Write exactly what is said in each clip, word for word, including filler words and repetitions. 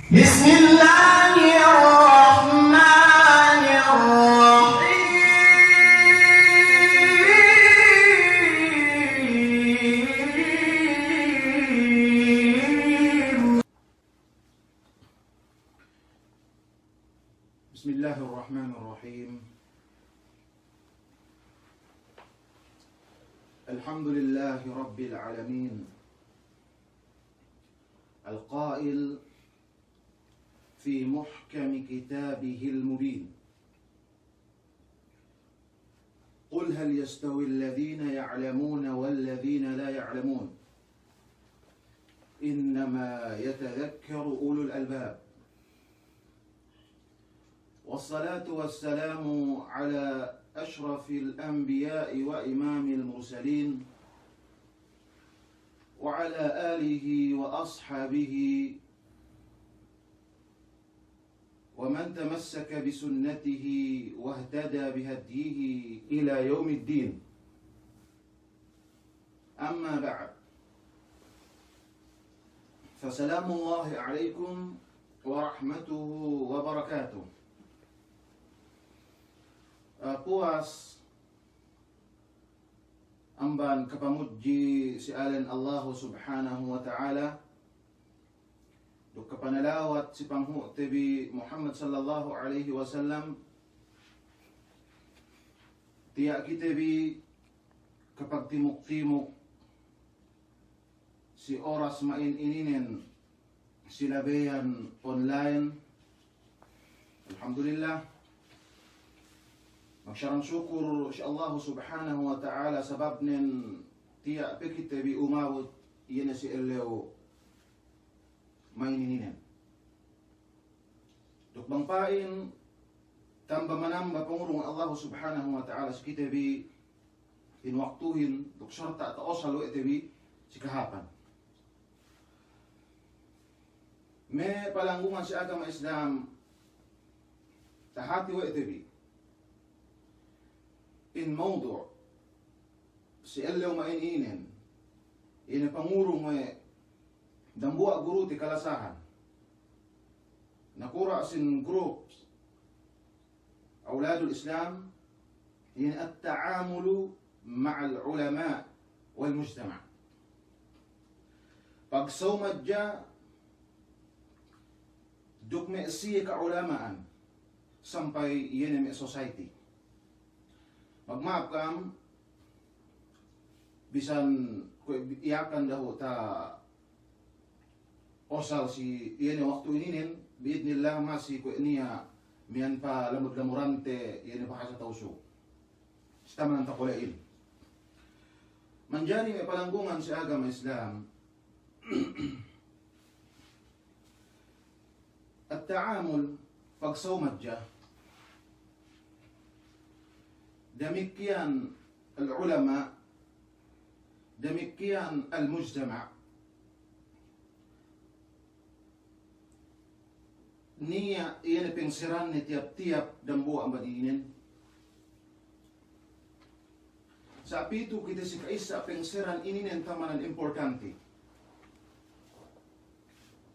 بسم الله الرحمن الرحيم. بسم الله الرحمن الرحيم. الحمد لله رب العالمين. القائل في محكم كتابه المبين: قل هل يستوي الذين يعلمون والذين لا يعلمون إنما يتذكر أولو الألباب. والصلاة والسلام على أشرف الأنبياء وإمام المرسلين وعلى آله وأصحابه ومن تمسك بسنته واهتدى بهديه إلى يوم الدين. أما بعد، فسلام الله عليكم ورحمته وبركاته. Ah, puwas amban kapamudji si ēn Allahu Subhanahu wa Ta'ala, duk kapanalawat si panghu'te bi Muhammad sallallahu alaihi wasallam, tiya' kite bi kapagtimuk-timuk si oras ma'in ininen si labeyan online. Alhamdulillah. Magsarang sukur si Allahu Subhanahu wa Ta'ala sababnen tiya' pe kite bi umabut iye ne si ellew ma'in ininen. Duk bang pa'in tamba manamba pangurung Allahu Subhanahu wa Ta'ala si kite bi in waktuhin, duk sarta' ta'osal we' te bi si kahāpan. Me' palanggungan si agama Islam, tahati we' te bi in mawdu' si ellew ma'in ininen, ine pangurung we' dambuwa' guru te kalasahan. Nakura' sin group Awladul Islam, ine at-ta'amulu ma'al ulama' wal mujtama'. Pagsaw madja duk me' siye ka'ulama'an sampay iye ne me' society. Magma'ap kam, bisan kuwe' Yakan dahu' ta'osal si iye ne waktu ininen, bi'idnillah masi kuwe' niya' miyan pa lamud-lamurante iye ne bahasa Tausug. Sitamanan takole'in. Manjari me' palanggungan si agama Islam, at-ta'amul, pagsaw madja. Damikkiyan al-ulama, damikkiyan al-mujtama'. Niya' iye ne pengseranne tiyap-tiyap dambuwa' amban ininen. Sa' pitu kite si ka'issa pengseran ininen tamanan importante.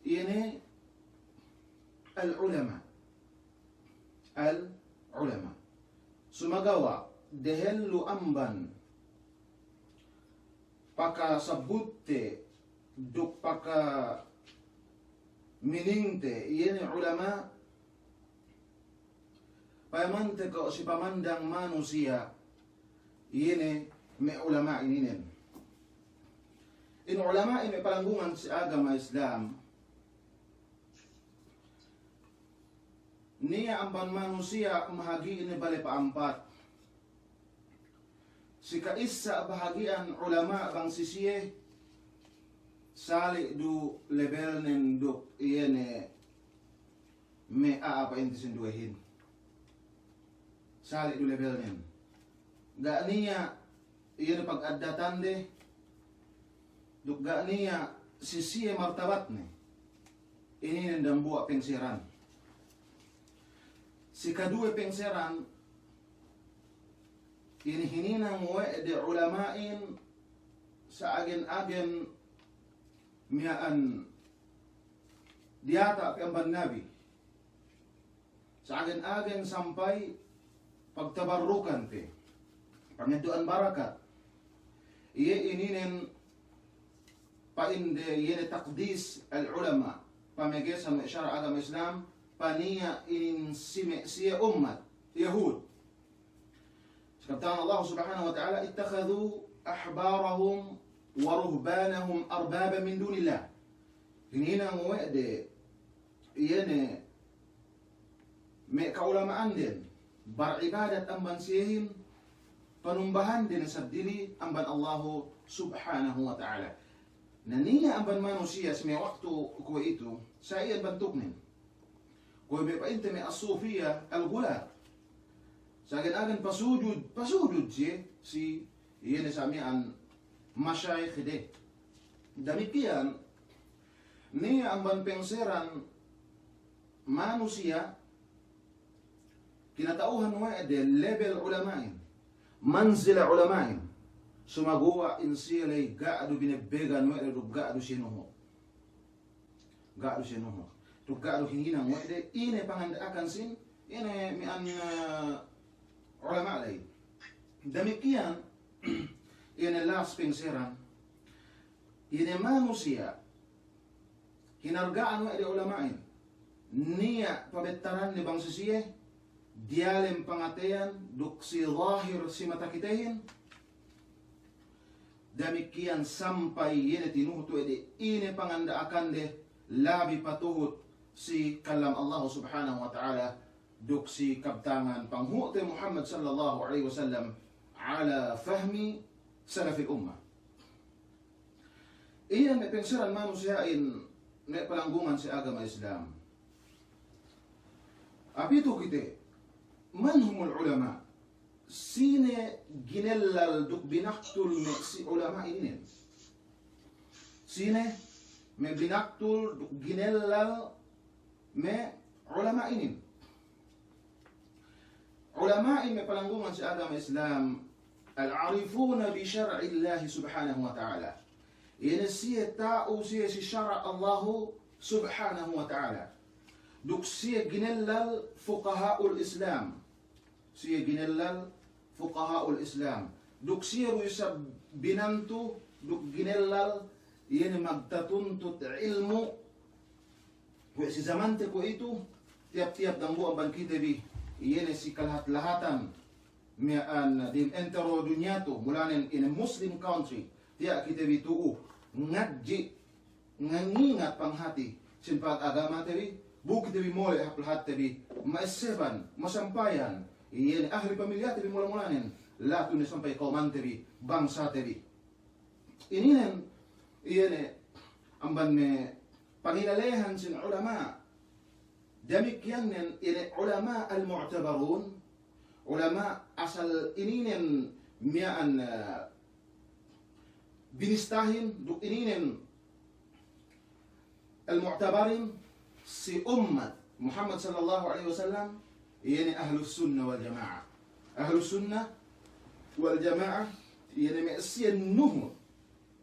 Iye ne al-ulama. Al-ulama. Sumagawa' dehellu amban pakasabbutte duk pakaminingte iye ne ulama', payamante ko' si pamandang manusiya' iye ne me' ulama' ininen. In ulama' ine palanggungan si agama Islam, niya' amban manusiya' mahagi'ne bale pa'ampat. Si ka'issa bahagi'an ulama' bang si siye, sali' du lebelnen duk iye ne me' a'a pa'inte sinduwehin. Sali' du lebelnen. Ga' niya' iye ne pag'addatande, duk ga' niya' si siye martabatne. Ininen dambuwa' pengseran. Si kaduwe pengseran, ine hininang we' de ulama'in sa' agen-agen miya'an diyata' pe amban Nabi. Sa agen-agen sampay pagtabarrukan pe, pangeddo'an barakat. Iye ininen pa'inde iye ne taqdis al-ulama, pamegesan we' sara' agama Islam, paniya' inin si me' siye ummat Yahud. Sa kabtangan Allah Subhanahu wa Ta'ala, "Ittakhadhu ahbarahum wa ruhbanahum arbaba min dunillah." Hininang we' de, iye ne, me' ka'ulama'anden, bar'ibadat amban siyehin, panumbahanden seddili amban Allahu Subhanahu wa Ta'ala. Na niya' amban manusiya' si me' waktu kuwe'itu, sa iyan bantuknen. Kuwe' me' pa'inte me' as-sufiya al-ghulat. Sa agen-agen pasujud, pasujud siye, si iye ne sa miya'an mashayikh de. Damikkiyan, niya' amban pengseran manusiya', kinata'uhan we' de level ulama'in, manzila ulama'in. Sumaguwa' in siye ley ga' du binebbegan we' de duk ga' du sinuhu'. Ga' du sinuhu'. Duk ga' du hininang we' de, ine panganda'akan sin, ine miya'an, eh, ulama' ley. Damikkiyan, ine las pengseran, ine manusiya', hinarga'an we' de ulama'in, niya' pabettaranne bang si siye, diyalem pangateyan, duk si zahir si mata kitehin, damikkiyan sampay iye ne tinuhut we' de ine panganda'akande labi patuhut si kalam Allah Subhanahu wa Ta'ala duk si kabtangan panghu'te Muhammad sallallahu alaihi wasallam ala fahmi salafil ummah. Iyan me' pengseran manusiya'in me' palanggungan si agama Islam. Apitu kite, man humul ulama? Sine ginellal duk binaktul me' si ulama' inin? Sine me' binaktul duk ginellal me' ulama' inin? Ulama'in me' palanggungan si agama Islam, al-arifuna bi shar'illahi subhanahu wa ta'ala. Ine siye ta'u siye si sara' Allahu subhanahu wa ta'ala. Duk siye ginellal fuqaha'ul Islam. Siye ginellal fuqaha'ul Islam. Duk siye du isab binantu, duk ginellal, iye ne magtatuntut ilmu'. Kuwe' si zamante kuwe'itu, tiyap-tiyap dambuwa' amban kite bi, iye ne si kalahat-lahatan miya'an diyalem entero dunya tu, mulanen in a Muslim country, tiya' kite bi tu'u ngadji', ngangingat panghati sin pag'agamate bi, bu kite bi mole' hap lahatte bi, ma'esseban, masampayan, iye ne ahli pamilyate bi mula-mulanen, latu ne sampay kawmante bi, bangsate bi. Ininen, iye ne, amban me' pangilalehan sin ulama'. Damikkiyan nen, iye ne ulama' al-mu'tabarun, ulama' asal ininen miya'an, eh, binistahin, duk ininen al-mu'tabarin si ummat Muhammad sallallahu alaihi wasallam, iye ne ahlus sunnah wal jama'ah. Ahlus sunnah wal jama'ah, iye ne me' siye nuhut,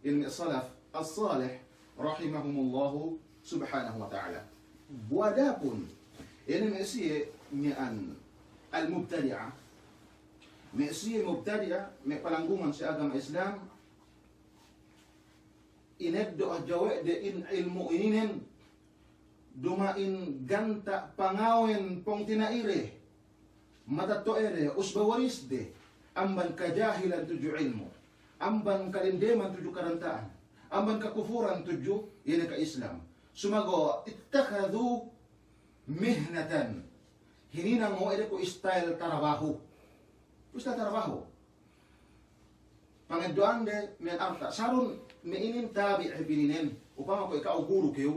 iye ne me' salaf as-salih, rahimahumullahu subhanahu wa ta'ala. Bu adapun, iye ne me' siye miya'an al-mubtadi'ah, me' siye mubtadi'ah, me' palanggungan si agama Islam, ineddo' hadja we' de in ilmu' ininen, duma'in ganta' pangawen pungtina'ide, matetto'ede, usba warisde, amban kajahilan tudju ilmu', amban kalendeman tudju karanta'an, amban kakufuran tudju, iye ne ka-Islam. Sumaguwa' ittakhadhu mihnatan. Hininang we' de ku style tarabahu. Ku style tarabahu. Pangeddo'ande me' arta'. Sarun me' inin tabi' hep ininen. Upama kuwe' ka'u guru kew,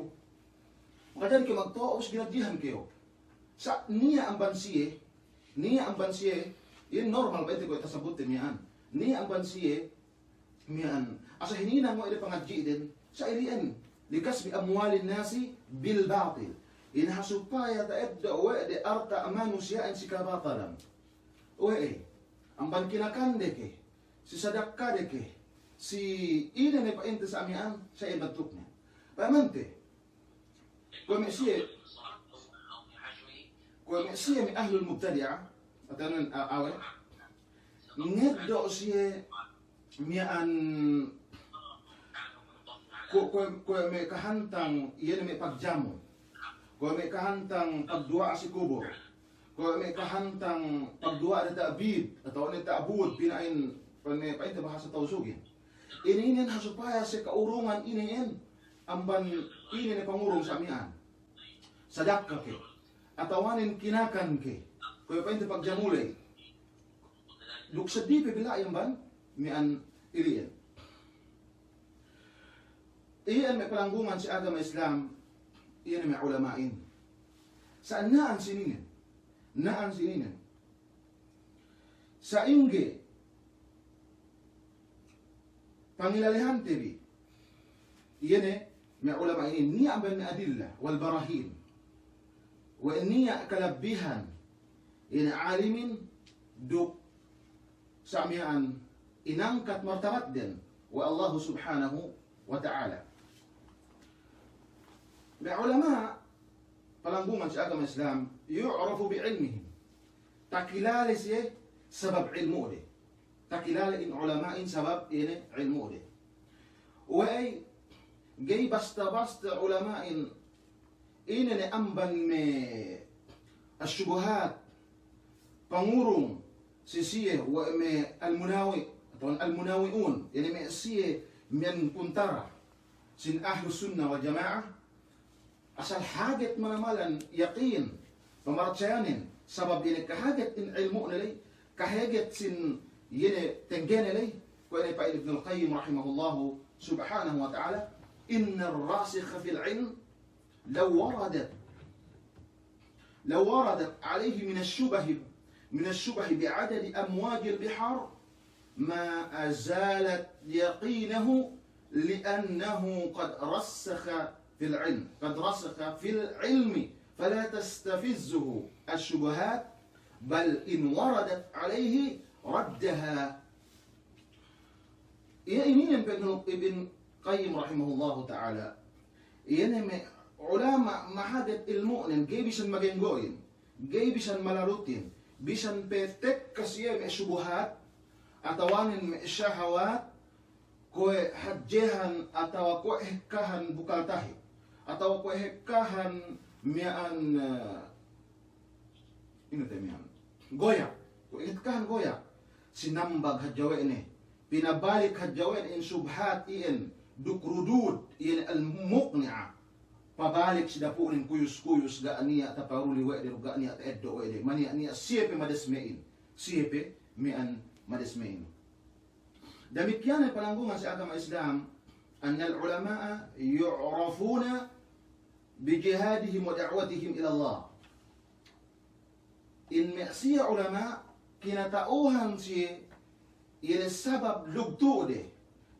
makajari kew magto'o, ubus ginadjihan kew. Sa' niya' amban siye, niya' amban siye, iye normal ba'inte kuwe' tasabutte miya'an. Niya' amban siye, miya'an, asal hininang we' de pangadji'den, sa' ili'en, likasbi amwalin nasi bil batil. Ine ha supaya ta'eddo' we' de arta' manusiya'in si kabatalan. We'ey, amban kinakande ke, si sadakkade ke, si ine ne pa'inte sa' miya'an, sa' iye bantukne. Pa'amante, Kuwe' me' siye, kuwe' me' siye me' ahlul mubtadi'ah, atawa nan, a-, awe', ngeddo' siye miya'an, ku-, kuwe', kuwe' me' kahantang iye ne me' pagjamu, kuwe' me' kahantang pagduwa'a si kubul, kuwe' me' kahantang pagduwa'a ne ta'bid, atawa ne ta'bud, pina'in, pa'inte bahasa Tausugin. Inin, inin ha supaya siye ka'urungan inin, amban inin ne pangurung sa' miya'an. Sadakka ke. Atawanen kinakan ke. Kuwe' pa'inte pagjamu ley. Duk seddili pe bila'i amban miya'an ili'in. Iyan me' palanggungan si agama Islam, iyan me' ulama'in. Sa' na'an sininen. Na'an sininen. Sa'ingge pangilalehante bi, iye ne me' ulama'in, niya' amban me' adilla wal barahin, we' niya' kalabbihan, iye ne alimin, duk sa' miya'an inangkat martabatden we' Allahu Subhanahu wa Ta'ala. Me' ulama', palanggungan si agama Islam, yu'rafu bi ilmihim. Takilale siye sabab ilmu'de. Takilale in ulama'in sabab ine ilmu'de. We'ey, ga'i basta-basta ulama'in ine ne amban me' as-subuhat, pangurung si siye we' me' al-munawi', atawa al-munawi'un, ine me' siye miya'an kuntara sin Ahlus Sunnah wal Jama'ah, asal haget manamalan yakin, pamarcayanen, sabab ine kahaget in ilmu'ne ley, kahaget sin ine tenggene ley, kuwe' ine pa'in Ibnul Qayyim rahimahullahu subhanahu wa ta'ala, "Innar rasikha fil ilm law waradat, law waradat alayhi minash shubahi, minash shubahi bi'adadi amwajil bihar, ma azalat yaqinahu li'annahu qad rasikha fil ilm, qad rasikha fil ilmi, fala tastafizzuhu ash-shubuhat, bal in waradat alayhi raddaha." Iye inin pa'in Ibn Qayyim rahimahullahu ta'ala. Iye ne me' ulama' mahaget ilmu'nen, ga'i bisan magenggo'in, ga'i bisan malarutin, bisan pe tekka siye me' subuhat, atawanen me' shahawat, kuwe' hadjehan atawa kuwe' hekkahan bukal tahi', atawa kuwe' hekkahan miya'an, eh, ine te miya'an, goya', kuwe' hekkahan goya', sinambag hadja we' ne, pinabalik hadja we' ne in subhat iyan, duk rudud iyan al-muqni'a, pabalik si dapu'nen kuyus-kuyus, ga' niya' taparuli we' de, ga' niya' ta'eddo' we' de, maniya'-niya' siye pe madesme'in, siye pe miya'an madesme'in. Damikkiyan ne palanggungan si agama Islam, annal ulama'a yu'rafuna bi jihadihim wa da'watihim ila Allah. In me' siye ulama', kinata'uhan siye, iye ne sabab lugtu'de,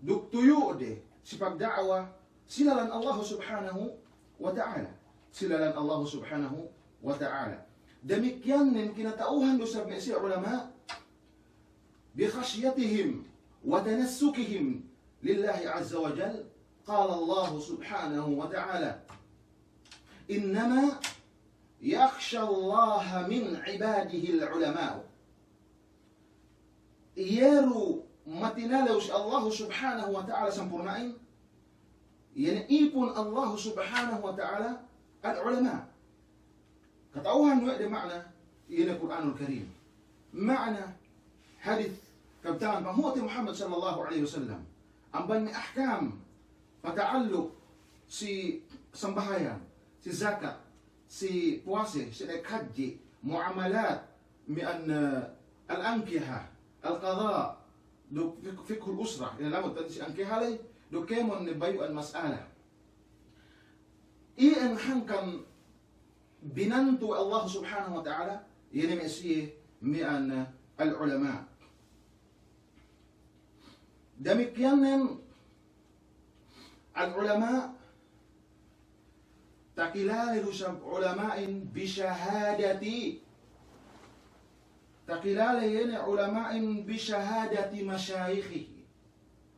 duk tuyu'de, si pagda'wa, si lalan Allah Subhanahu wa Ta'ala. Si lalan Allah Subhanahu wa Ta'ala. Damikkiyan ne kinata'uhan du isab me' siye ulama', bi khashyatihim wa tanassukihim lillahi azza wa jal, qala Allahu subhanahu wa ta'ala, "Innama yakhshallaha min ibadihil ulama'u." Iye du matinalew si Allahu subhanahu wa ta'ala sampurna'in, iye ne ipun Allahu subhanahu wa ta'ala al-ulama'. Kata'uhan we' de ma'na, iye ne Kur'anul Karim. Ma'na hadis kabtangan Panghu'te Muhammad sallallahu alaihi wasallam. Amban me' ahkam pata'alluq si sambahayang, si zakat, si puwase, si da'ek hadji, mu'amalat, miya'an, eh, al-ankiha, al-qada, duk fik-, fiqhul usra, ine lamud pa'inte si ankiha ley, duk kēmon ne bayu'an mas'ala. Iyan hangkan binantu Allah subhanahu wa ta'ala, iye ne me' siye miya'an, eh, al-ulama'. Damikkiyan nen al-ulama', takilale du isab ulama'in bi shahadati, takilale iye ne ulama'in bi shahadati mashayikhihi,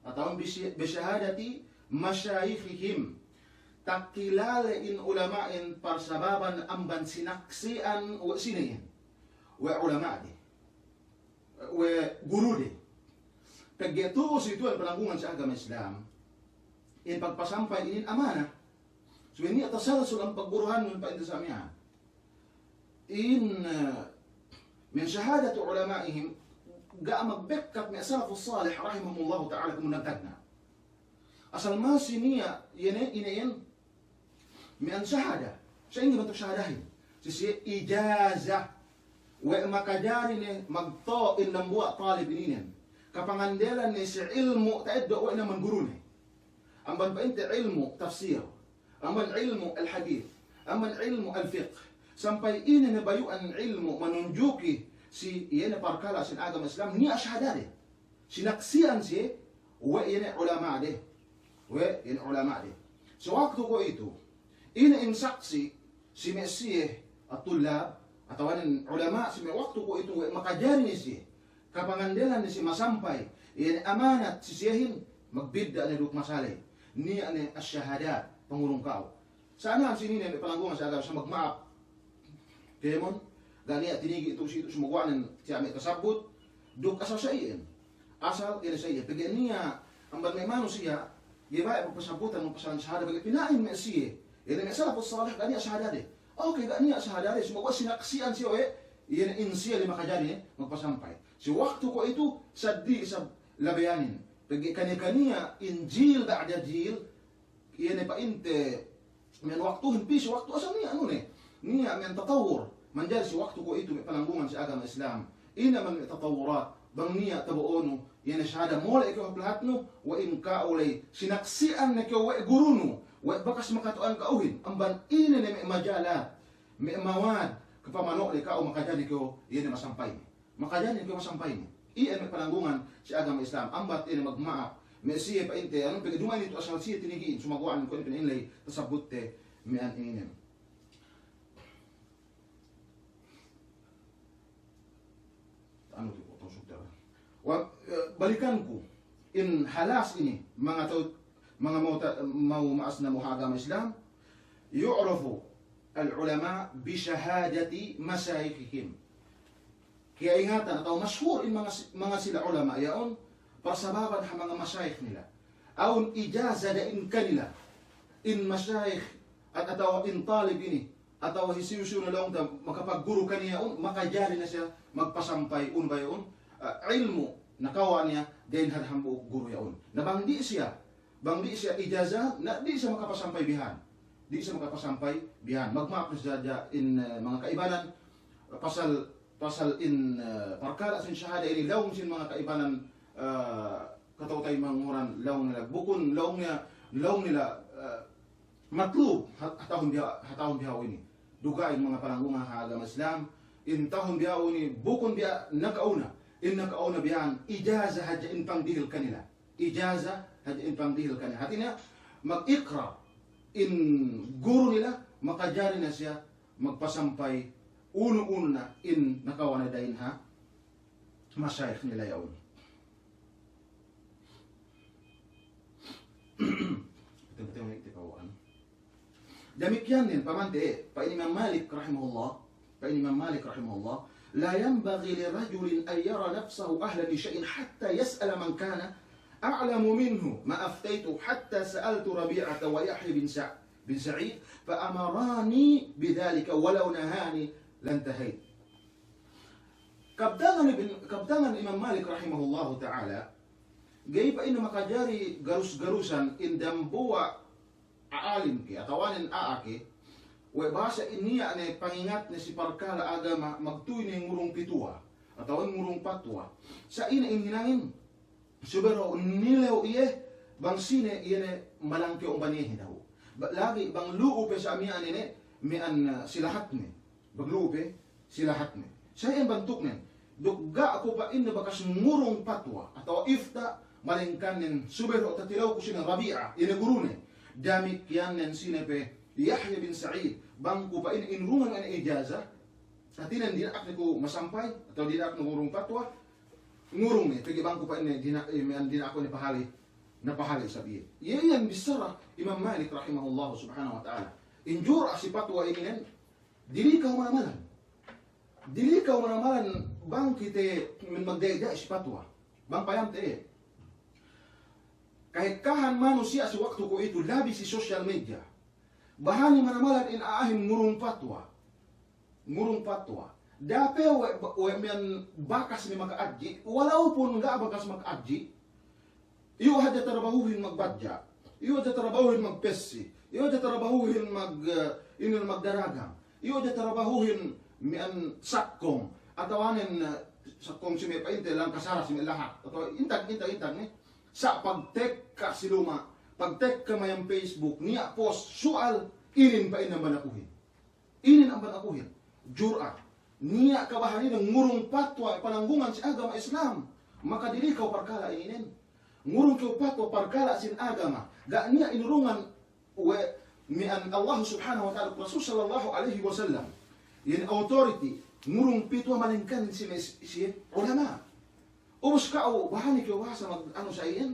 atawa bi shi-, bi shahadati mashayikhihim. takilale in ulama'in parsababan amban sinaksi'an we' sine iyan, we' ulama'de, we' gurude. Pegge' tu'u si tuwan pananggungan si agama Islam, in pagpasampay inin amana. Subey niya' tasalsul am pagguruhanun pa'inte sa miya'an. In, eh, min shahadati ulama'ihim, ga' magbekkat me' salafus salih rahimahumullahu ta'ala kumunang tagna'. Asal masi niya', iye ne, ine iyan, miya'an shahada. Sa'ingge bantuk shahadahin? Si siye ijaza. We' makajari ne magta'u in dambuwa' talib ininen. Kapangandelan ne si ilmu' ta'eddo' we' ne amban gurune. Amban pa'inte ilmu' tafsir. Amban ilmu' al-hadith, amban ilmu' al-fiqh, sampay ine ne bayu'an ilmu' manunjuki si iye ne parkala' sin agama Islam, niya' shahadade. Sinaksi'an siye we' iye ne ulama'de. We' iye ne ulama'de. Si waktu kuwe'itu, ine in saksi' si me' siye at-tullab, atawa ine in ulama' si me' waktu kuwe'itu we' makajari ne siye. Kapangandelan ne si masampay, iye ne amanat si siyehin, magbidda' ne duk masaley. Niya' ne ash-shahadat, pangurung ka'u. Sa' ine sinin ne pananggungan si agama, sa' magma'ap. Kēmon, ga' niya' tinigi' itu si itu, sumaguwa' nen tiya' me' tasabbut, duk asal sa iyan. Asal iyan sa iyan. Pegge' niya', amban me' manusiya', ga'i baya' magpasabbutan, magpasalan shahada, pegge' pina'in me' siye. Iye ne me' salafus salih, ga' niya' shahadade. Oke, ga' niya' shahadade, sumaguwa' sinaksi'an siye we', iye ne in siye ley makajari ne magpasampay. Si waktu kuwe'itu, saddi isab labeyanin. Pegge' kaniya-kaniya, in jil ba'da jil, iye ne pa'inte, miya'an waktuhin pī si waktu asal niya' anu ne. Niya' miya'an tatawur. Manjari si waktu kuwe'itu me' pananggungan si agama Islam. Ine man me' tatawurat, bang niya' tabo'onu, iye ne shahada mole' kew hap lahatnu, we' in ka'u ley, sinaksi'an ne kew we' gurunu, we' bakas makata'uhan ka'uhin, amban ine ne me' majalat, me' mawad, kapamano' ne ka'u makajari kew, iye ne masampay ne. Makajari kew masampay ne. Iye me' pananggungan si agama Islam, ambat ine magma'ap. Me' siye pa'inte, anu, pegge' duma'in itu asal siye tinigi'in, sumaguwa' nen kuwe' ine pa'in ley, tasabbutte, miya'an inin. Anu tu, tau sugda. Wa, eh, balikanku, in halas ini, manga tau, manga mau ta-, mau ma'as namu' ha agama Islam, yu'rafu al-ulama bi shahadati mashayikhihim. Kiya'ingatan atawa mashhur in manga si-, manga sila ulama' ya'un, parsababan ha manga mashayikh nila. Awn ijaza da'in kanila. In mashayikh at-, atawa in talib ini, atawa hisiyu-siyu ne laung ta makapagguru kaniya ya'un, makajari ne siya magpasampay unu ba ya'un, ah, ilmu' nakawa' niya da'in had hambuuk guru ya'un. Na bang di' siya, bang di' siya ijaza, na di' siya makapasampay bihan. Di' siya makapasampay bihan. Magma'ap ne sadja in, eh, manga ka'ibanan, pasal, pasal in, eh, parkala' sin shahada ini laung sin manga ka'ibanan, eh, kata'u ta'imanguran laung nila. Bukun laung niya, laung nila, eh, matlub, ha-, ha tahun biha-, ha tahun bihaun ini. Duga'i manga pananggungan ha agama Islam, in tahun bihaun ini, bukun biha' naka'una, in naka'una bihan, ijaza hadja in pangdihil kanila. Ijaza hadja in pangdihil kanila. Hāti niya, mag-iqrar in guru nila, makajari ne siya magpasampay unu-unu na in nakawa' ne da'in ha mashayikh nila ya'un. Damikkiyan nen, pamante, pa'in Imam Malik rahimahullah, pa'in Imam Malik rahimahullah, لا ينبغي لرجل أن يرى نفسه أهلا لشيء حتى يسأل من كان أعلم منه ما أفتيت حتى سألت ربيعة ويحيى بن سع-، بن سعيد فأمراني بذلك ولو نهاني لانتهيت. Kabtangan Ibn, kabtangan Imam Malik rahimahullahu ta'ala, ga'i pa'inne makajari garus-garusan in dambuwa' a'alim ke, atawanen a'a ke, we' bahasa in niya' ne pangingatne si parkala' agama magtuy ne ngurung pituwa, atawa ngurung patwa. Sa' ine in hinangin, subey du nilew iye, bang sine iye ne malangkew amban iyehin dahu'. Ba-, lagi' bang lu'u pe sa' miya'an ine, miya'an, eh, si lahatne. Bang lu'u pe, si lahatne. Sa' iyan bantuknen. Duk ga' ku pa'inne bakas ngurung patwa atawa ifta, malengkannen subey du tatilewku sine Rabi'a, ine gurune. Damikkiyannen sine pe Yahya bin Sa'id, bang ku pa'inne in ngurungan ine ijaza, hātinen dina'ak ne ku masampay, atawa dina'ak ne ngurung patwa, ngurung ne, pegge' bang ku pa'inne dina-, eh, miya'an dina'ak ne pahali. Napahala' isab iye. Iye iyan bissara Imam Malik rahimahullahu subhanahu wa ta'ala. In jur'a si patwa inin, dili kaw manamalan. Dili kaw manamalan bang kite magda'i-da'i si patwa. Bang payamte iye. Kahekkahan manusiya' si waktu kuwe'itu labi si social media. Bahani manamalan in a'ahin ngurung patwa. Ngurung patwa. Da'a pe we', we' miya'an bakas ne maka'adji', walaupun ga' bakas maka'adji', iyu' hadja tarabahuhin magbadja', iyu' hadja tarabahuhin magpessi, iyu' hadja tarabahuhin mag, eh, inin magdaragang, iyu' hadja tarabahuhin miya'an sakkong, atawanen, eh, sakkong si me' pa'inte langkasara si me' lahat, atawa intag, intag, intag ne. Sa' pagtekka si luma', pagtekka mayam Facebook, niya' post su'al, inin pa'in amban akuhin. Inin amban akuhin. Jur'a. Niya' kabahaninen ngurung patwa pananggungan si agama Islam. Maka dili kaw parkala' inin. Ngurung kew patwa parkala' sin agama. Ga' niya' inurungan we' miya'an Allah subhanahu wa ta'ala, Rasul sallallahu alaihi wasallam. Iyan authority, ngurung patwa malaingkan si, si ulama'. Ubus ka'u bahani kew bahasa mag-, anu sa iyan,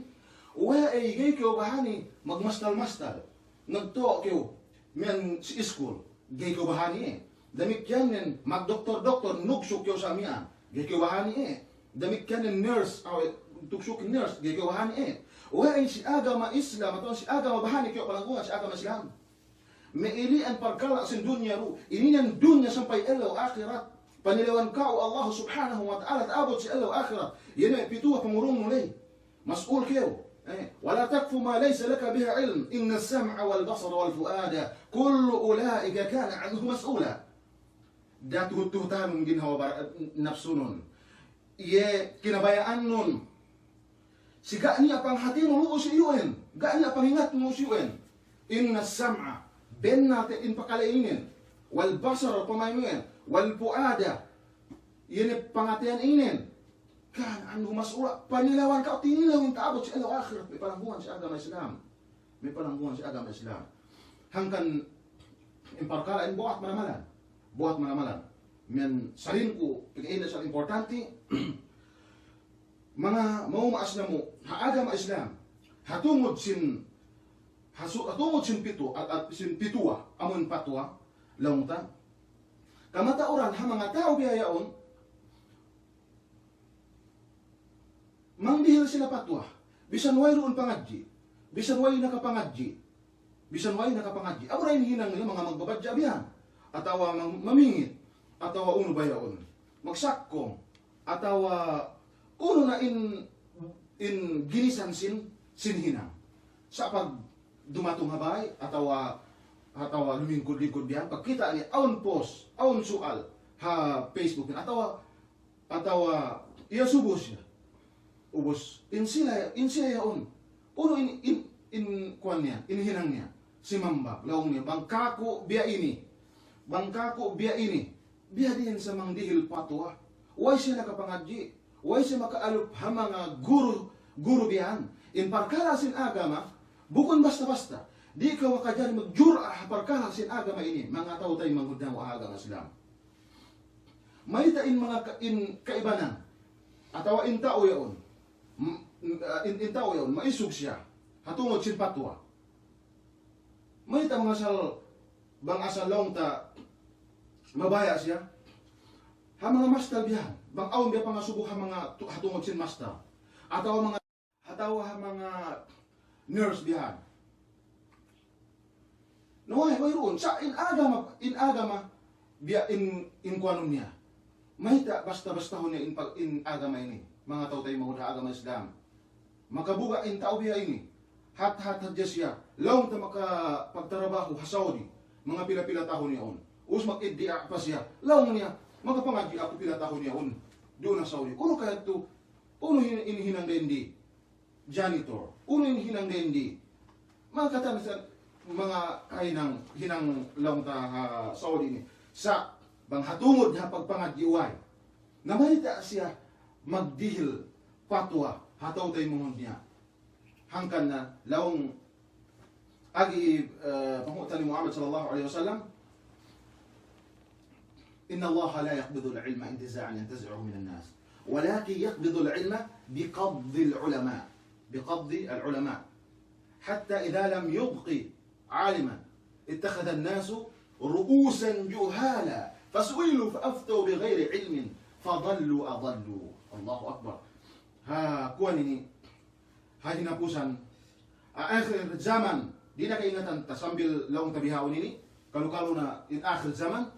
we' ey ga'i kew bahani magmastal-mastal. Nagto' kew miya'an si iskul, ga'i kew bahani e. Damikkiyanen magdoktor-doktor, nugsuk kew sa miya'an, ga'i kew bahani e. Damikkiyanen nurse, awe', tugsuk nurse, ga'i kew bahani e. We' ey si agama Islam, atawa si agama bahani kew pananggungan si agama Islam. Me' ili'an parkala' sin dunya du, ininen dunya sampay ellew ahirat. Panilewan ka'u Allah subhanahu wa ta'ala ta'abut si ellew ahirat. Iye ne pituwa pangurungnu ley. Mas'ul kew. Eh, ولا تقف ما ليس لك به علم إن السمع والبصر والفؤاد كل أولئك كان عنه مسؤولا. Da'a tuhut-tuhutanun ginhawa bar-, napsunun. Iye kinabaya'annun. Si ga' niya' panghatinu lu'u si iyu'en, ga' niya' pangingatnu lu'u si iyu'en. إن السمع, bennal te in pakale inin, والبصر, pamaynu'en, والفؤاد, iye ne pangateyan inin, كان عنه مسؤولا, panilewan ka'u, tinilew in ta'abut si ellew ahirat, me' pananggungan si agama Islam. Me' pananggungan si agama Islam. Hangkan in parkala' in buwat manamalan. Buwat manamalan. Miya'an salingku, pegge' inin sal importanti, manga ma'uma'as namu', ha agama Islam, ha tungud sin, ha su-, ha tungud sin pitu-, a-, a-, sin pituwa, amun patwa, laung ta. Kamata'uran ha manga ta'u biya' yaun, mangdihil sila patwa, bisan way duun pangadji', bisan way nakapangadji', bisan way nakapangadji'. Abu da in hinang nila manga magbabadja' biyan, atawa mang-, mamingit, atawa unu ba yaun, magsakkong, atawa unu na in, in ginisan sin, sin hinang. Sa' pag dumatung ha bay, atawa, atawa lumingkud-lingkud biyan, pagkita' niya, awn post, awn su'al, ha Facebook, atawa atawa iya subus ya. Ubus, in sila, in sila yaun. Unu in, in, in kuwan niya, in hinang niya. Simambag, laung niya, bang kaku' biya' ini. Bang kaku' biya' ini. Biya' diin sa mangdihil patwa. Way siya nakapangadji'. Way siya makaalup ha manga guru, guru biyan. In parkala' sin agama, bukun basta-basta. Di' kew makajari magjur'a ha parkala' sin agama ini. Manga tau taymangud namu' ha agama Islam. Mayta' in manga ka-, in kaibanan, atawa in tau yaun, m-, m-, in, in tau yaun, maisug siya, ha tungud sin patwa. Mayta' manga asal, bang asal laung ta mabaya' siya, ha manga mastal biyan, bang awn biya' pangasubu ha manga tu-, ha tungud sin mastal. Atawa manga atawa ha manga nurse biyan. Na way, wayruun. Sa' in agama, in agama, biya' in, in kuwanun niya. Mayta' basta-bastahun niya in pag-, in agama ini. Manga tau taymangud ha agama Islam. Makabuga' in tau biya' ini. Hat-hat hadja siya. Laung ta makapagtarabahu ha Saudi. Manga pila-pila tahun yaun. Ubus mag-iddia' pa siya. Laung niya, makapangadji' aku pila tahun yaun. Duun ha Saudi. Unu kaya tu, unu hin-, in hinang dayn di janitor. Unu in hinang dayn di. Manga katan sa manga hinang, hinang laung ta ha Saudi ini. Sa' bang ha tungud ha pagpangadji' way. Na mayta' siya magdihil patwa ha tau taymangud niya. Hangkan na laung agi, eh, panghu' ta ni Muhammad sallallahu alaihi wasallam, إن الله لا يقبض العلم انتزاعا ينتزعه من الناس، ولكن يقبض العلم بقبض العلماء. بقبض العلماء، حتى إذا لم يبق عالما اتخذ الناس رؤوسا جهالا فسئلوا فأفتوا بغير علم فضلوا وأضلوا. Allahu Akbar. Ha, kuwan ini, ha, hinapusan, a-, akhir zaman, di' na kaingatan ta sambil laung ta bihaun ini, kalu-kalu na in akhir zaman,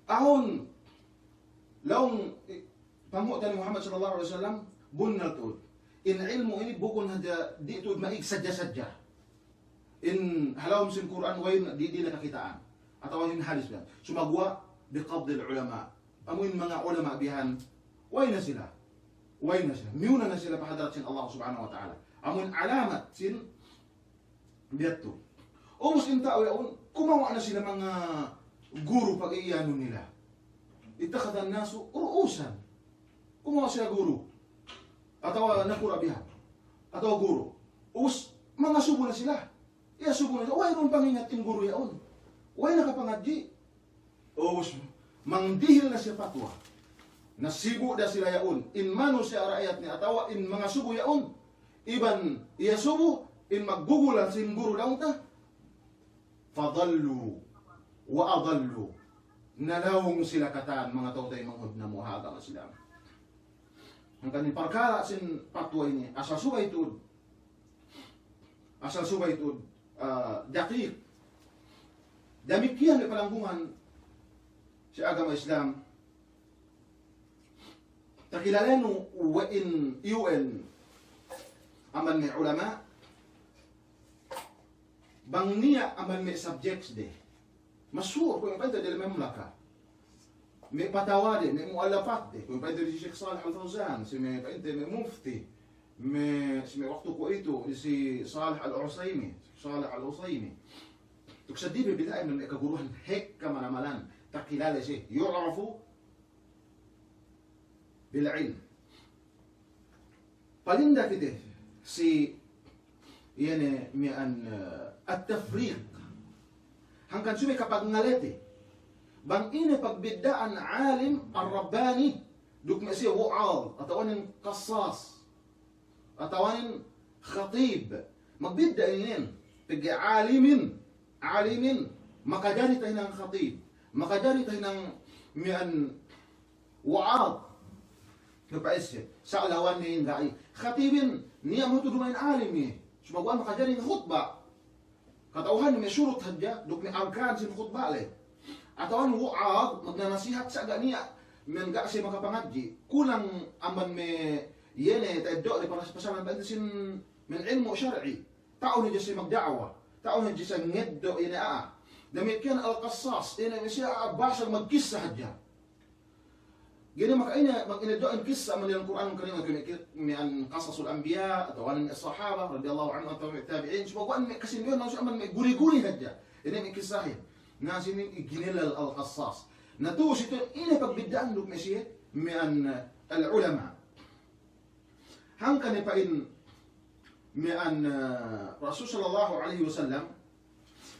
awn laung, i-, pangutan Muhammad sallallahu alaihi wasallam, bunnal tuud. In ilmu' ini bukun hadja di' tuud ma'ig sadja-sadja. In ha lawm sin Kur'an, way na, di', di' na kakitaan. Atawa in hadis biyan. Sumaguwa' biqabdil ulama'. Amu in manga ulama' bihan, way na sila. Way na sila. Miyuna na sila pa hadarat sin Allah Subhanahu wa Ta'ala. Amu in alamat sin biya' tu. Ubus in ta'u yaun, kumawa' na sila manga guru pag-iyanun nila. Ittakhadhan nasu ru'usan. Kumawa' sila guru. Atawa nakura' bihan. Atawa guru. Ubus, mangasubu na sila. Iyasubu na sila. Way na pangingat in guru yaun. Way na kapangadji'. Ubus, mangdihil na siye patwa. Nasibu' da sila yaun. In manusiya' ra'iyat ni atawa in mangasubu yaun. Iban iyasubu, in maggugulan sin guru daun ta. Fadallu wa adallu. Nalaung sila katan manga tau taymangud namu' ha agama Islam. Hangkan in parkala' sin patwa ini, asal subay tuud. Asal subay tuud, ah, daqiq. Damikkiyan me' palanggungan si agama Islam. Takilalenu we' in U N amban me' ulama', bang niya' amban me' subjects de. Mashur, kuwe' pa'inte diyalem mamlaka. Me' fatawa de, me' mu'allafat de, kuwe' pa'inte si Sheikh Salih Al-Fawzan, si me' pa'inte me' mufti, me', si me' waktu kuwe'itu, si Salih Al-Uthaymi, Salih Al-Uthaymi. Duk seddili bi bida'in me' kaguruhan hekka manamal, takilale siye, yu'rafu bil ilm. Palinda kite si, iye ne miya'an, eh, at-tafriq. Hangkan subey kapagngalehin. Bang ine pagbidda'an alim ar-rabbani, duk me' siye wu'adh, atawa inin qassas, atawa inin khatib. Magbidda' inin, pegge' alimin, alimin, makajari tahinang khatib, makajari tahinang miya'an wu'adh. Kapa'ise, sa' lawan ne in ga'i. Khatibin, niya' mutu duma'in alim iye. Sumaguwa' makajari khutba'. Kata'uhan me' shurut hadja, duk me' arkan sin khutba' le. Atawa wu'adh, magnanasihat sa' ga' niya', miya'an ga' siye makapangadji'. Kulang amban me' iye ne ta'eddo' le paras-, pasalan pa'inte sin miya'an ilmu' shar'i. Ta'u ne hadja siye magda'wa. Ta'u ne hadja siye ngeddo' ine a'a. Damikkiyan al-qassas, ine me' siye a'a basag magkissa hadja. Ga'i ne maka ine, mag-, ine do'in kissa amban diyalem Kur'an Karim, kuwe' me' ki-, miya'an qasasul anbiya', atawa inin me' sahaba, radiyallahu anhum, atawa me' tabi'in, sumaguwa' me' kasinduwehan, langsung amban me' guri-guri hadja. Ine me' kissahin. Na sinin iginelal al-qassas. Na tu'u si tu'u ine pagbidda'an duk me' siye, miya'an, eh, al-ulama'. Hangkan ne pa'in miya'an, eh, Rasul sallallahu alaihi wasallam,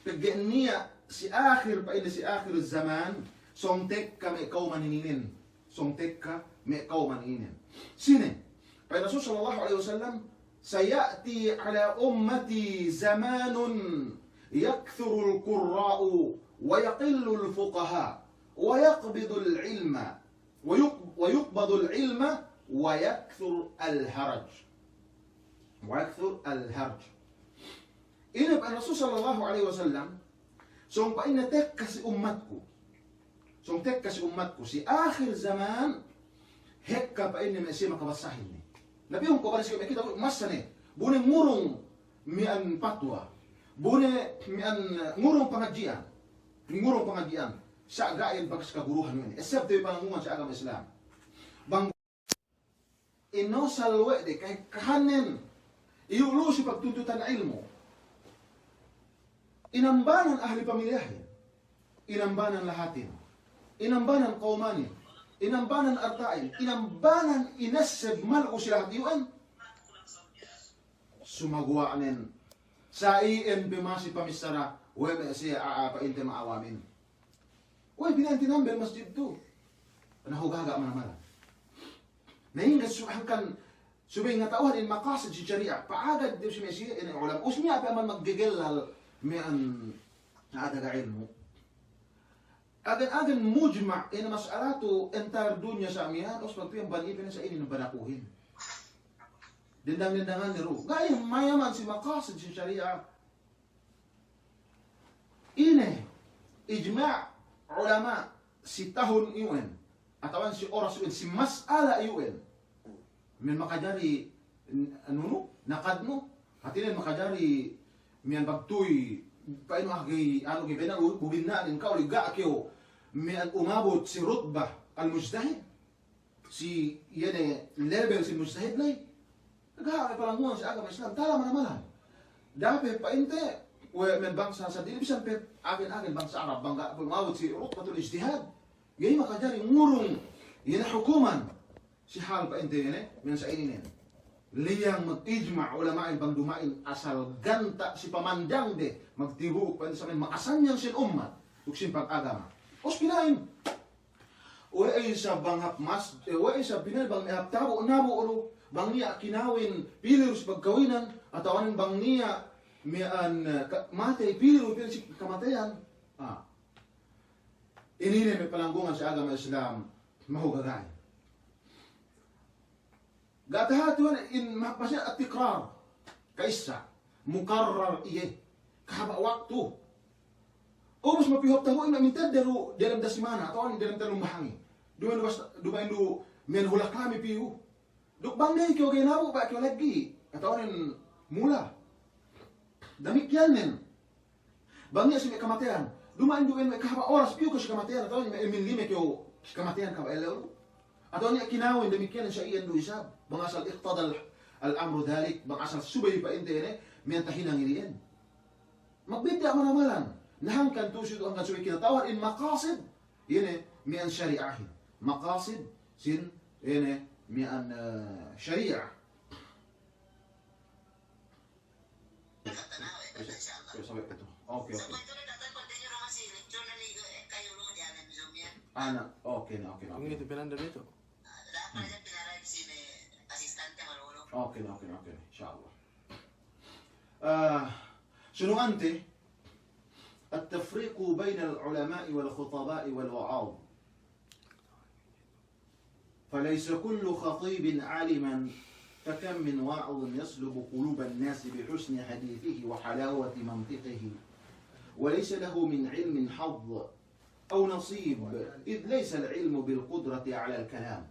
pegge' niya' si akhir pa'in si akhir zaman, sōng tekka me' kawman ininen. Sōng tekka me' kawman ininen. Sine, pa'in Rasul sallallahu alaihi wasallam, سيأتي على أمتي زمان يكثر القراء ويقل الفقهاء ويقبض العلم ويق-، ويقبض العلم ويكثر الهرج. ويكثر الهرج. Ine pa'in Rasul sallallahu alaihi wasallam, sōng pa'inne tekka si ummatku. Sōng tekka si ummatku. Si akhir zaman, hekka pa'inne me' siye makabassahin ne. Nabi, hangkan balik si me' kite masa ne. Bu ne ngurung miya'an patwa. Bu ne miya'an ngurung pangadji'an. Ngurung pangadji'an. Sa' ga'i bakas kaguruhan we' ne. Esebte pananggungan si agama Islam. Bang inosal we' de, kahekkahannen. Iyu' lu si pagtuntutan ilmu'. Inambanan ahli pamilyahin. Inambanan lahatin. Inambanan kawmanin. Inambanan arta'in. Inambanan inesseb mal'u si lahat iyu'en. Sumaguwa'nen. Sa' iyan pe masi pamissara, we' me' siye a'a pa'inte ma'awamin. We' bina'in tinambel masjid tu. Na hugaga' manamal. Na ingge su-, hangkan Subey ngata'uhan in maqasid si shari'a. Pa'agad du si me' si ine ulama. Ubus niya' pe amban maggegellal miya'an, hāti ga' ilmu'. Agen-agen mujma' ine mas'ala tu entire dunya sa' miya'an, ubus pagpī amban iye pe ne sa' inin banakuhin. Dendang-dendangan ne du. Ga'i mayaman si maqasid si shari'a. Ine ijma' ulama' si tahun iyu'en, atawa si oras iyu'en, si mas'ala iyu'en. Miya'an makajari n-, anunu, naqadnu, hātinen makajari miya'an pagtuy, pa'in, ah, ga'i, anu, ga'i bennal, bu-, bu binna'in ka'u li ga' kew miya'an umabut si rutbah al-mujtahid. Si iye ne level si mujtahid ley. Ga' pe palanggungan si agama Islam, tala manamal. Da'a pe pa'inte, we' me' bangsa seddili bisan pe agen-agen bangsa Arab bang ga' pe umabut si rutbatul ijtihad. Ga'i makajari ngurung iye ne hukuman. Si hal pa'inte iye ne, miya'an sa' ininen. Liyang mag-ijma' ulama'in bang duma'in asal ganta' si pamandangde, magtibu'uk pa'inte sa' miya'an makasanyang sin ummat, duk sin pag-agama. Ubus pina'in. We'ey isab bang hap mas-, eh, we'ey isab pina'in bang me' hap tabu'-nabu' du, bang niya' kinawin pī du si pagkawinan, atawa bang niya' miya'an, eh, ka-, matey pī du, pī du si kamateyan. Ah. Ininen me' palanggungan si agama Islam, mahugagaan. Ga' tahāti we' ne in ma-, masi at-tikrar. Ka'issa, mukarrar iye. Kahaba' waktu. Ubus mapī hap tabu'in me' mintedde du diyalem dasimana, atawa diyalem tellu bahangi. Duma'in du bas-, duma'in du miya'an hulak lami piyu. Duk bang ga'i kew ga'i nabu', baya' kew lagi'. Atawa nen mula. Damikkiyanen. Bang niya' si me' kamateyan. Duma'in du me' kahaba' oras piyu kew si kamateyan, atawa me' emin lime kew si kamateyan kahaba' ellew. Atawa niya' kinawin damikkiyanen sa' iyan du isab. Bang asal iqtadal al-amru dhalik, bang asal subey pa'inte ne, miya'an tahinang ili'en. Magbidda' manamalan. Na hangkan tu'u si tu hangkan subey kinata'uhan in maqasid. Iye ne miya'an shari'ahin. Maqasid sin, iye ne miya'an, eh, shari'a. Oke, oke. Ana, oke ne, oke ne, oke. Ini tu pinanda itu. Oke ne, oke ne, oke ne, insya Allah. Ah, sunu ante, at-tafriqu bainal ulama'i wal khutaba'i wal wa'adh. فليس كل خطيب عالما، فكم من واعظ يسلب قلوب الناس بحسن حديثه وحلاوة منطقه، وليس له من العلم حظ أو نصيب، إذ ليس العلم بالقدرة على الكلام.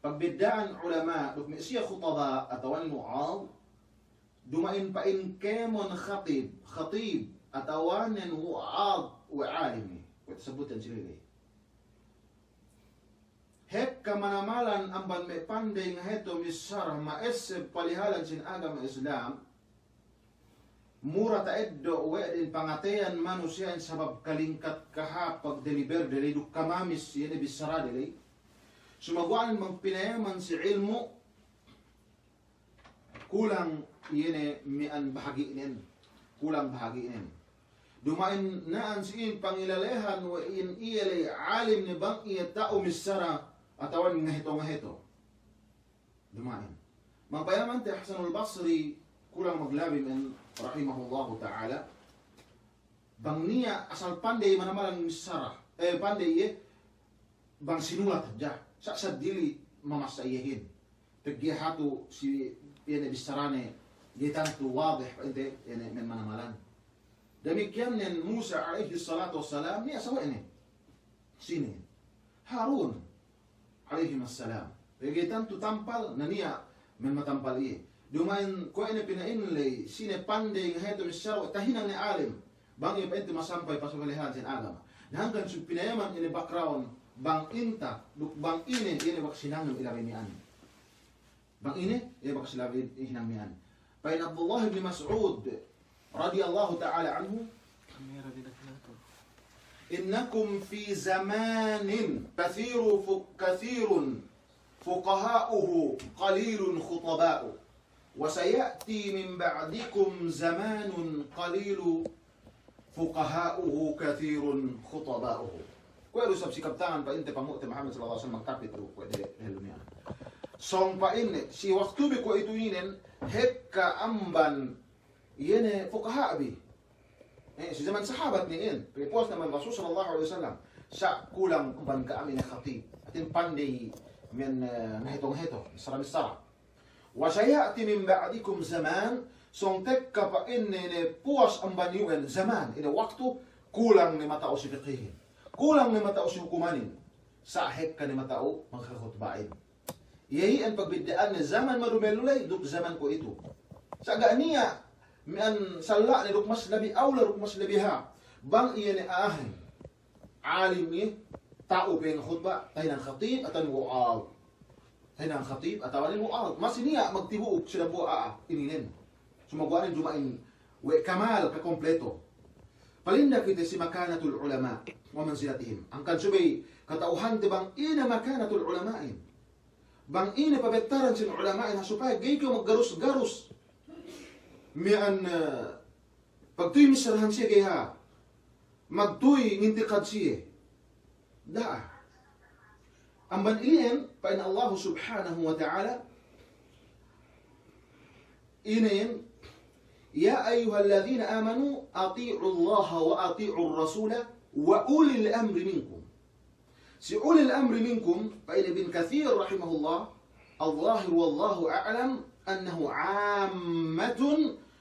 Pagbidda'an ulama' duk me' siye khutaba' atawa nen wa'adh, duma'in pa'in kēmon khatib, khatib, atawa nen wa'adh we' alim, kuwe' tasabutan si ley. Hekka manamalan amban me' pandey ngaheto missara ma'esseb palihalan sin agama Islam, mura ta'eddo' we' de in pangateyan manusiya'in sabab kalingkat kahāp pagdeliber de ley duk kamamis iye ne bissara de ley. Sumaguwa' nen bang pinayaman si ilmu', kulang iye ne miya'an bahagi'nen, kulang bahagi'nen. Duma'in na'an si in pangilalehan we' in iye ley alim ne bang iye ta'u missara atawa ngaheto-ngaheto. Duma'in. Bang payamante Hasanul Basri, kulang maglabi men, rahimahullahu ta'ala. Bang niya' asal pandey manamalan missara, eh, pandey iye, bang sinulat hadja, sa' seddili mamassa iyehin. Pegge' hatu si iye ne bissarane, ga'i tantu wadih pa'inte iye ne men manamalan. Damikkiyan nen Musa alayhis salatu wassalam, niya' sawe'ne. Sine? Harun alayhimas salam. Pegge' tantu tampal, na niya' men matampal iye. Duma'in kuwe' ne pina'in ley, sine pandey ngaheto missara we' tahinang ne alim. Bang iye pa'inte masampay pasukalehan sin agama. Na hangkan su pinayaman ine background, bang inta, duk bang ine, ine bakas hinangnen ilabey miya'an. Bang ine, iye bakas ilabey hinang miya'an. Pa'in Abdullah ibn Mas'ud, radiyallahu ta'ala anhu, إنكم في زمان كثير ف-، كثير فقهاؤه قليل خطباؤه، وسيأتي من بعدكم زمان قليل فقهاؤه كثير خطباؤه. Kuwe' du isab si kabtangan pa'inte panghu'te Muhammad sallallahu alayhi wasallam magkapit du kuwe' de, dehellu miya'an. Sōng pa'inne, si waktu bi kuwe'itu inin, hekka amban iye ne fuqaha' bi. Eh, si jaman sahabat ne iyan, pinapuwas ne amban Rasul sallallahu alaihi wasallam. Sa' kulang amban ka'am ine khatib. Hātinen pandey miya'an, eh, ngahetong-hetong, bissara-bissara. Wa saya'ti min ba'dikum zaman, sōng tekka pa'inne ine puwas amban iyu'en zaman, ine waktu, kulang ne mata'u si fiqhihin. Kulang ne mata'u si hukumanin. Sa' hekka ne mata'u magkhutba'in. Iye iyan pagbidda'anne zaman madumellu ley duk zaman kuwe'itu. Sa' ga' niya' miya'an salla'ne duk mas labi awla duk mas labi hāp. Bang iye ne a'ahin alim iye, ta'u pe ngakhutba', tahinang khatib atawa wa'az. Tahinang khatib atawa wa'az. Masi niya' magtibu'uk si dambuwa' a'a ininen. Sumaguwa' ne duma'in we' kamal, kakompleto. Palinda kite si makanatul ulama' wa manzilatihim. Hangkan subey kata'uhante bang ine makanatul ulama'in. Bang ine pabettaran sin ulama'in, ha supaya ga'i kew maggarus-garus miya'an, eh, pagtuy missarahan siye ga'i hāp. Magtuy ngintikad siye. Da'a. Amban iyan, pa'in Allah subhanahu wa ta'ala, inin, يا أيها الذين آمنوا أطيعوا الله وأطيعوا الرسول وأولي الأمر منكم. Si ulil amri minkum, pa'in Ibn Kathir rahimahullah, الظاهر والله أعلم أنه عامة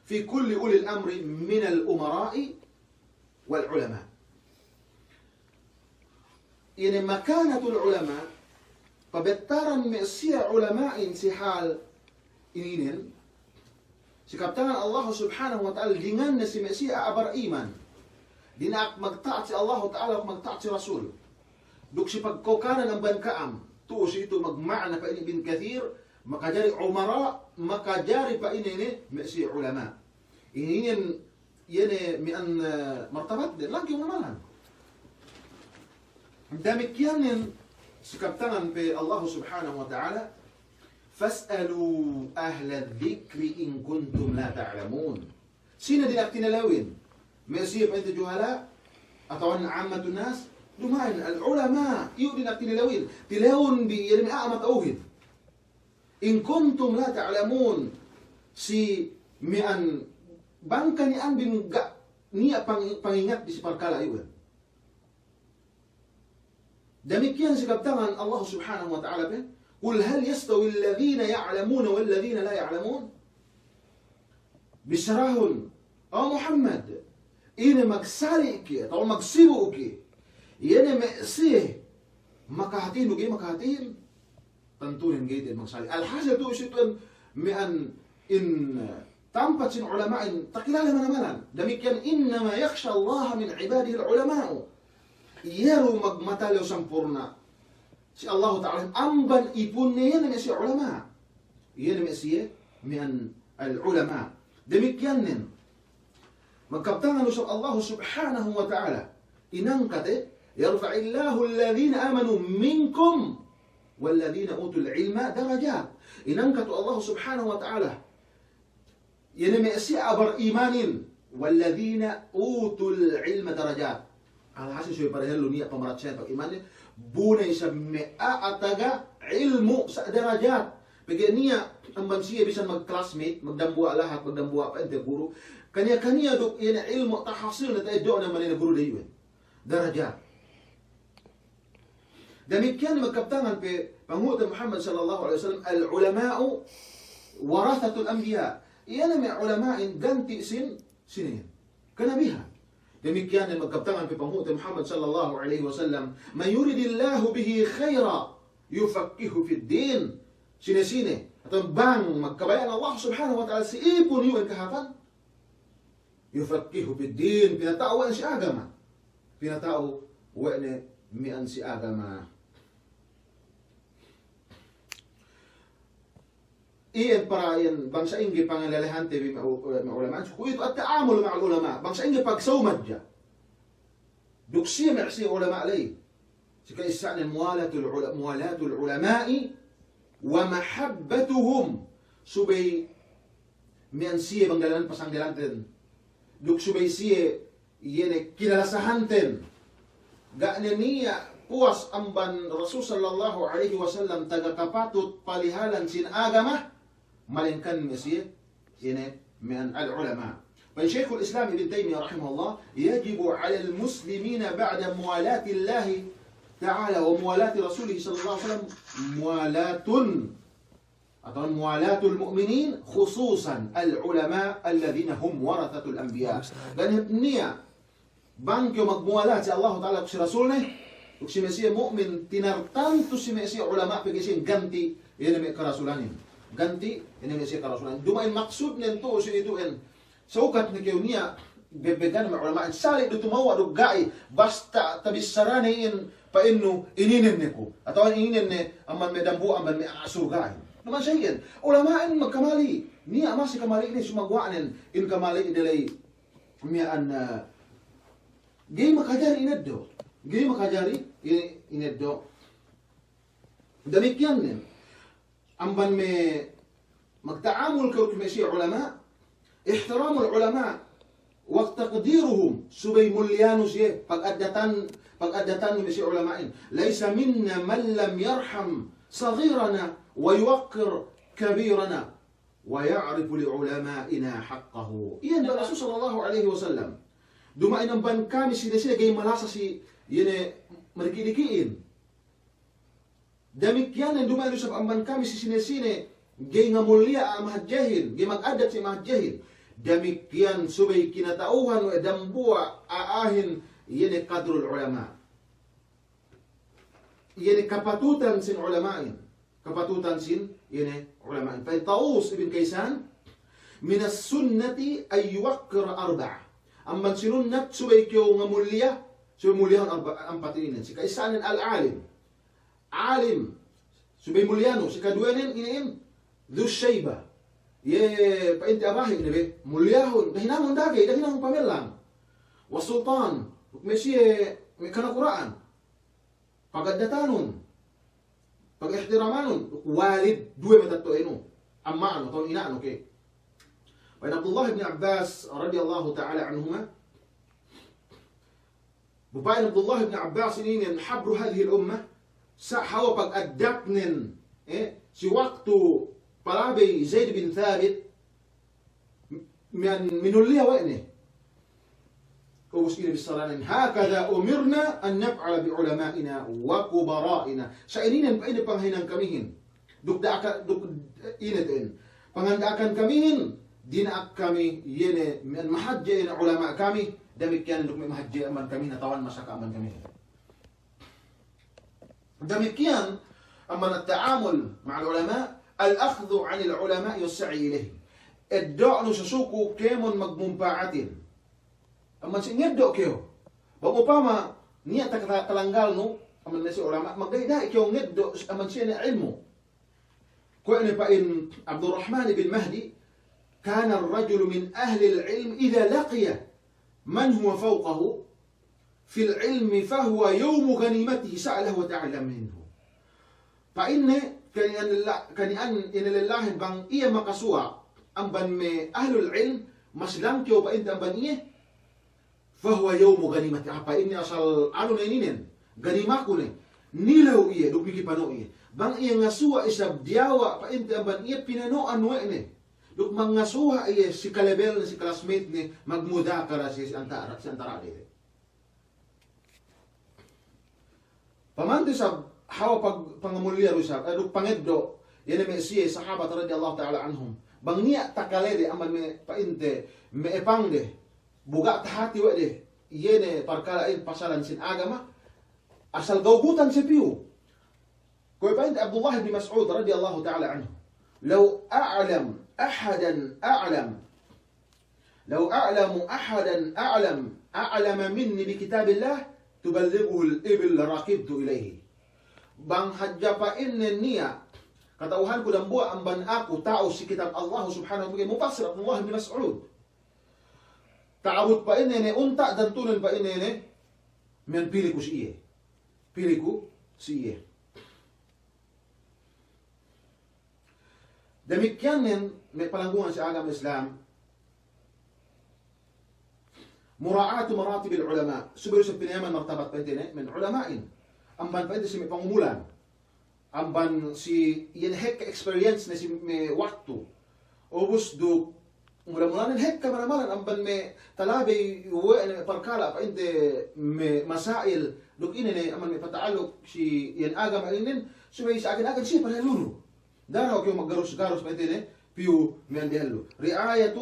في كل أولي الأمر من الأمراء والعلماء. Ine makanatul ulama', pabettaran me' siye ulama'in si hal ininen, si kabtangan Allah subhanahu wa ta'ala, dingan ne si me' siye a'a bariman. Dina'ak magta'at si Allah ta'ala, magta'at si Rasul. Duk si pagkokanan amban ka'am, tu'u si itu magma'na pa'in Ibn Kathir, makajari umara, makajari pa'in ine, me' siye ulama'. Inin iye ne miya'an, eh, martabatden, langkew manamal. Damikkiyanen si kabtangan pe Allah subhanahu wa ta'ala, فاسألوا أهل الذكر إن كنتم لا تعلمون. Sine dina'ak tinilewin? Me' siye pa'inte juhala', atawa ammatun nas, duma'in, al-ulama', iyu' dina'ak tinilewin. Tilewun bi, iye ne me' a'a mata'uhin. إن كنتم لا تعلمون, si miya'an bang kani'an bi ga' niya' pang-, pangingat bi si parkala' iyu'en. Damikkiyan si kabtangan Allah subhanahu wa ta'ala pe, قل هل يستوي الذين يعلمون والذين لا يعلمون. Bissarahun, O Muhammad, ine magsali' ke, atawa magsibu' ke, iye ne me' siye makahātihin duk ga'i makahātihin? Tantunen ga'i te'ed magsali'. Alhasil tu'u si tu'en miya'an in, eh, tampat sin ulama'in, takilale manamalan. Damikkiyan, إنما يخشى الله من عباده العلماء. Iye du magmatalew sampurna' si Allahu Ta'ala amban ipunne, iye ne me' siye ulama'. Iye ne me' siye miya'an al-ulama'. Damikkiyanen, magkabtangan du isab Allah subhanahu wa ta'ala, inangkate, يرفع الله الذين آمنوا منكم والذين أوتوا العلم درجات. Inangkat du Allah subhanahu wa ta'ala iye ne me' siye a'a barimanin, والذين أوتوا العلم درجات. Alhasil subey padahellu niya' pamaratsaya pag'imanin, bu ne isab me' a'a taga ilmu' sa' darajat. Pegge' niya' amban siye bisan mag-classmate, magdambuwa' lahat, magdambuwa' pa'inte guru. Kaniya-kaniya duk iye ne ilmu' tahasilne ta'eddo'ne amban iye ne guru de iyu'en. Darajat. Damikkiyan magkabtangan pe Panghu'te Muhammad sallallahu alaihi wasallam, العلماء ورثة الأنبياء. Iye ne me' ulama'in ganti' sin, sinin, kanabihan. Damikkiyan magkabtangan pe Panghu'te Muhammad sallallahu alaihi wasallam, من يرد الله به خيرا يفقهه في الدين. Sine-sine, atawa bang magkabaya'an Allah subhanahu wa ta'ala si ipun iyu'en kahāpan, يفقهه في الدين, pinata'u we' ne si agama. Pinata'u we' ne miya'an si agama. Iyan para iyan bang sa'ingge pangalelehante bi me', me' ulama', kuwe'itu التعامل مع العلماء, bang sa'ingge pagsaw madja duk siye me' siye ulama' ley. Si ka'issanen موالاة العل-، موالاة العلماء ومحبتهم. Subey miya'an siye bang dalan pasangdelanten, duk subey siye iye ne kinalasahanten. Ga' ne niya' puwas amban Rasul sallallahu alaihi wasallam taga kapatut palihalan sin agama, malengkan me' siye, ine, me' an al-ulama. Pa'in Shaykhul Islam Ibn Taymiyyah rahimahullah, يجب على المسلمين بعد موالاة الله تعالى وموالاة رسوله صلى الله عليه وسلم موالاة atawa muwalatul mu'minin, khususan al-ulama alladhina hum warathatul anbiya. Ganap niya', bang kew magmuwalat si Allahu Ta'ala duk si Rasulne, duk si me' siye mu'min, tinartantu si me' siye ulama' pegge' siye ganti', iye ne me' karasulanin. Ganti', iye ne me' siye karasulanin. Duma'in maksudnen tu'u si itu'en. Sawkat ne kew niya' bebbegan me' ulama'in, sali' du tumewwa' duk ga'i, basta' tabissarane in pa'innu ininen ne ku, atawa ininen ne amban me' dambuwa' amban me' surga'in. Naman sa iyan, ulama'in magkamali', niya' masi kamali' ne sumaguwa'nen, in kamali' de ley miya'an, ah, ga'i makajari ineddo', ga'i makajari i-, ineddo'. Damikkiyan ne, amban me' magta'amul kew me' siye ulama', ihtiramul ulama' wa taqdiruhum, subey mulyanu siye, pagaddatan, pagaddatan me' siye ulama'in. Laysa minna man lam yarham saghirana wa yuwaqqir kabirana wa ya'rif li ulama'ina haqqahu. Iyan pa'in Rasul sallallahu alaihi wasallam. Duma'in amban kami sine-sine ga'i malasa si, iye ne, madiki'-diki'in. Damikkiyan ne duma'in du isab amban kami si sine-sine ga'i ngamulliya a'a mahadjehin, ga'i magaddat si mahadjehin. Damikkiyan subey kinata'uhan we' dambuwa' a'ahin, iye ne qadrul ulama'. Iye ne kapatutan sin ulama'in. Kapatutan sin, iye ne ulama'in. Pa'in Tawus ibn Kaysan, minas sunnati an yuwaqqira arba'a. Amban sinunnat subey kew ngamulliya, subey mulyahun arba-, ampat inin. Si ka'issanen al-alim. Alim, subey mulyanu, si kaduwenen inin, dhu shayba. Iye pa'inte abahi' ne be, mulyahun, dahinangun dagey, dahinangun pamellang. Was sultan, me' siye, me' kanakura'an. Pagaddatanun, pagihtiramanun, walid, duwe matetto'anu, amma'anu, atawa ina'anu ke. Pa'in Abdullah ibn Abbas radiyallahu ta'ala anhuma, Bu pa'in Abdullah ibn Abbas inin, habru hadhihil ummah, sa' hawal pagaddatnen, eh, si waktu palabey Zaid bin Thabit, miya'an minulliya we' ne. Ubus ine bissaranen, hakadha umirna an naf'ala bi ulama'ina wa kubara'ina. Sa' ininen pa'inne panghinang kamihin. Duk da'aka-, duk, ine te'en. Panganda'akan kamihin, dina'ak kami, iye ne, me' mahadje iye ne ulama' kami, damikkiyan duk me' mahadje amban kamihin, atawa masaka amban kamihin. Damikkiyan, amban at-ta'amul ma'al ulama', al-akhdhu 'anil ulama'i was-sa'yi ilayhim. Eddo'nu sasuku kēmon magmumpa'atin. Amban si ngeddo' kew. Bang upama, niya' ta-, ta-, talanggalnu, amban si ulama', magda'i-da'i kew ngeddo', amban si ine ilmu'. Kuwe' ne pa'in Abdurrahman ibn Mahdi, kana ar-rajulu min ahlil ilmi idha laqiya man huwa fawqahu fil ilmi fahuwa yawmu ghanimatihi sa'alahu wa ta'allama minhu. Pa'inne, kani'an lella-, kani'an ine lellahin bang iye makasuwa' amban me' ahlul ilm, mas langkew pa'inte amban iye, fahuwa yawmu ghanimati, ah, pa'inne asal anu ne ininen, ganimaku ne. Nilew iye, duk miki pano' iye. Bang iye ngasuwa' isab diyawa', pa'inte amban iye pinano'an we' ne. Duk mangasuwa' iye si kalebelne, si classmate ne, magmudhakara si, si antara, si antara de. Pamantu isab hawal pag-, pangamulliya du isab, eh, duk pangeddo', iye ne me' siye sahabat radiyallahu ta'ala anhum. Bang niya' takalede amban me' pa'inte, me' epangde, bu ga' tahati we' de, iye ne parkala'in pasalan sin agama, asal gawgutan siye piyu. Kuwe' pa'inte Abdullah bin Mas'ud radiyallahu ta'ala anhu, law a'lam ahadan a'lam Law a'lamu ahadan a'lam, a'lama minni bi kitabillah, tuballighuhul ibil larakibtu ilayhi. Bang hadja pa'inne niya', kata'uhanku dambuwa' amban aku ta'u si kitab Allah subhanahu wa ta'ala, mufassir Abdullah bin Mas'ud. Ta'abut pa'inne ne unta', dantunen pa'inne ne, miya'an piliku si iye. Piliku si iye. Damikkiyan nen, me' palanggungan si agama Islam, mura'atu maratibil ulama', subey du isab pinayaman martabat pa'inte ne, me' ulama'in. amban pa'inte si me' pangumulan. Amban si iyan hekka experience ne si me' waktu. Ubus duk mula-mulanen hekka manamal amban me' talabey we' ne me' parkala' pa'inte me' masail duk ine ne amban me' pata'alluk si iyan agama inin, subey si agen-agen siye parellunu. Da'a kew maggarus-garus pa'inte ne piyu me' anu dehellu. رعاية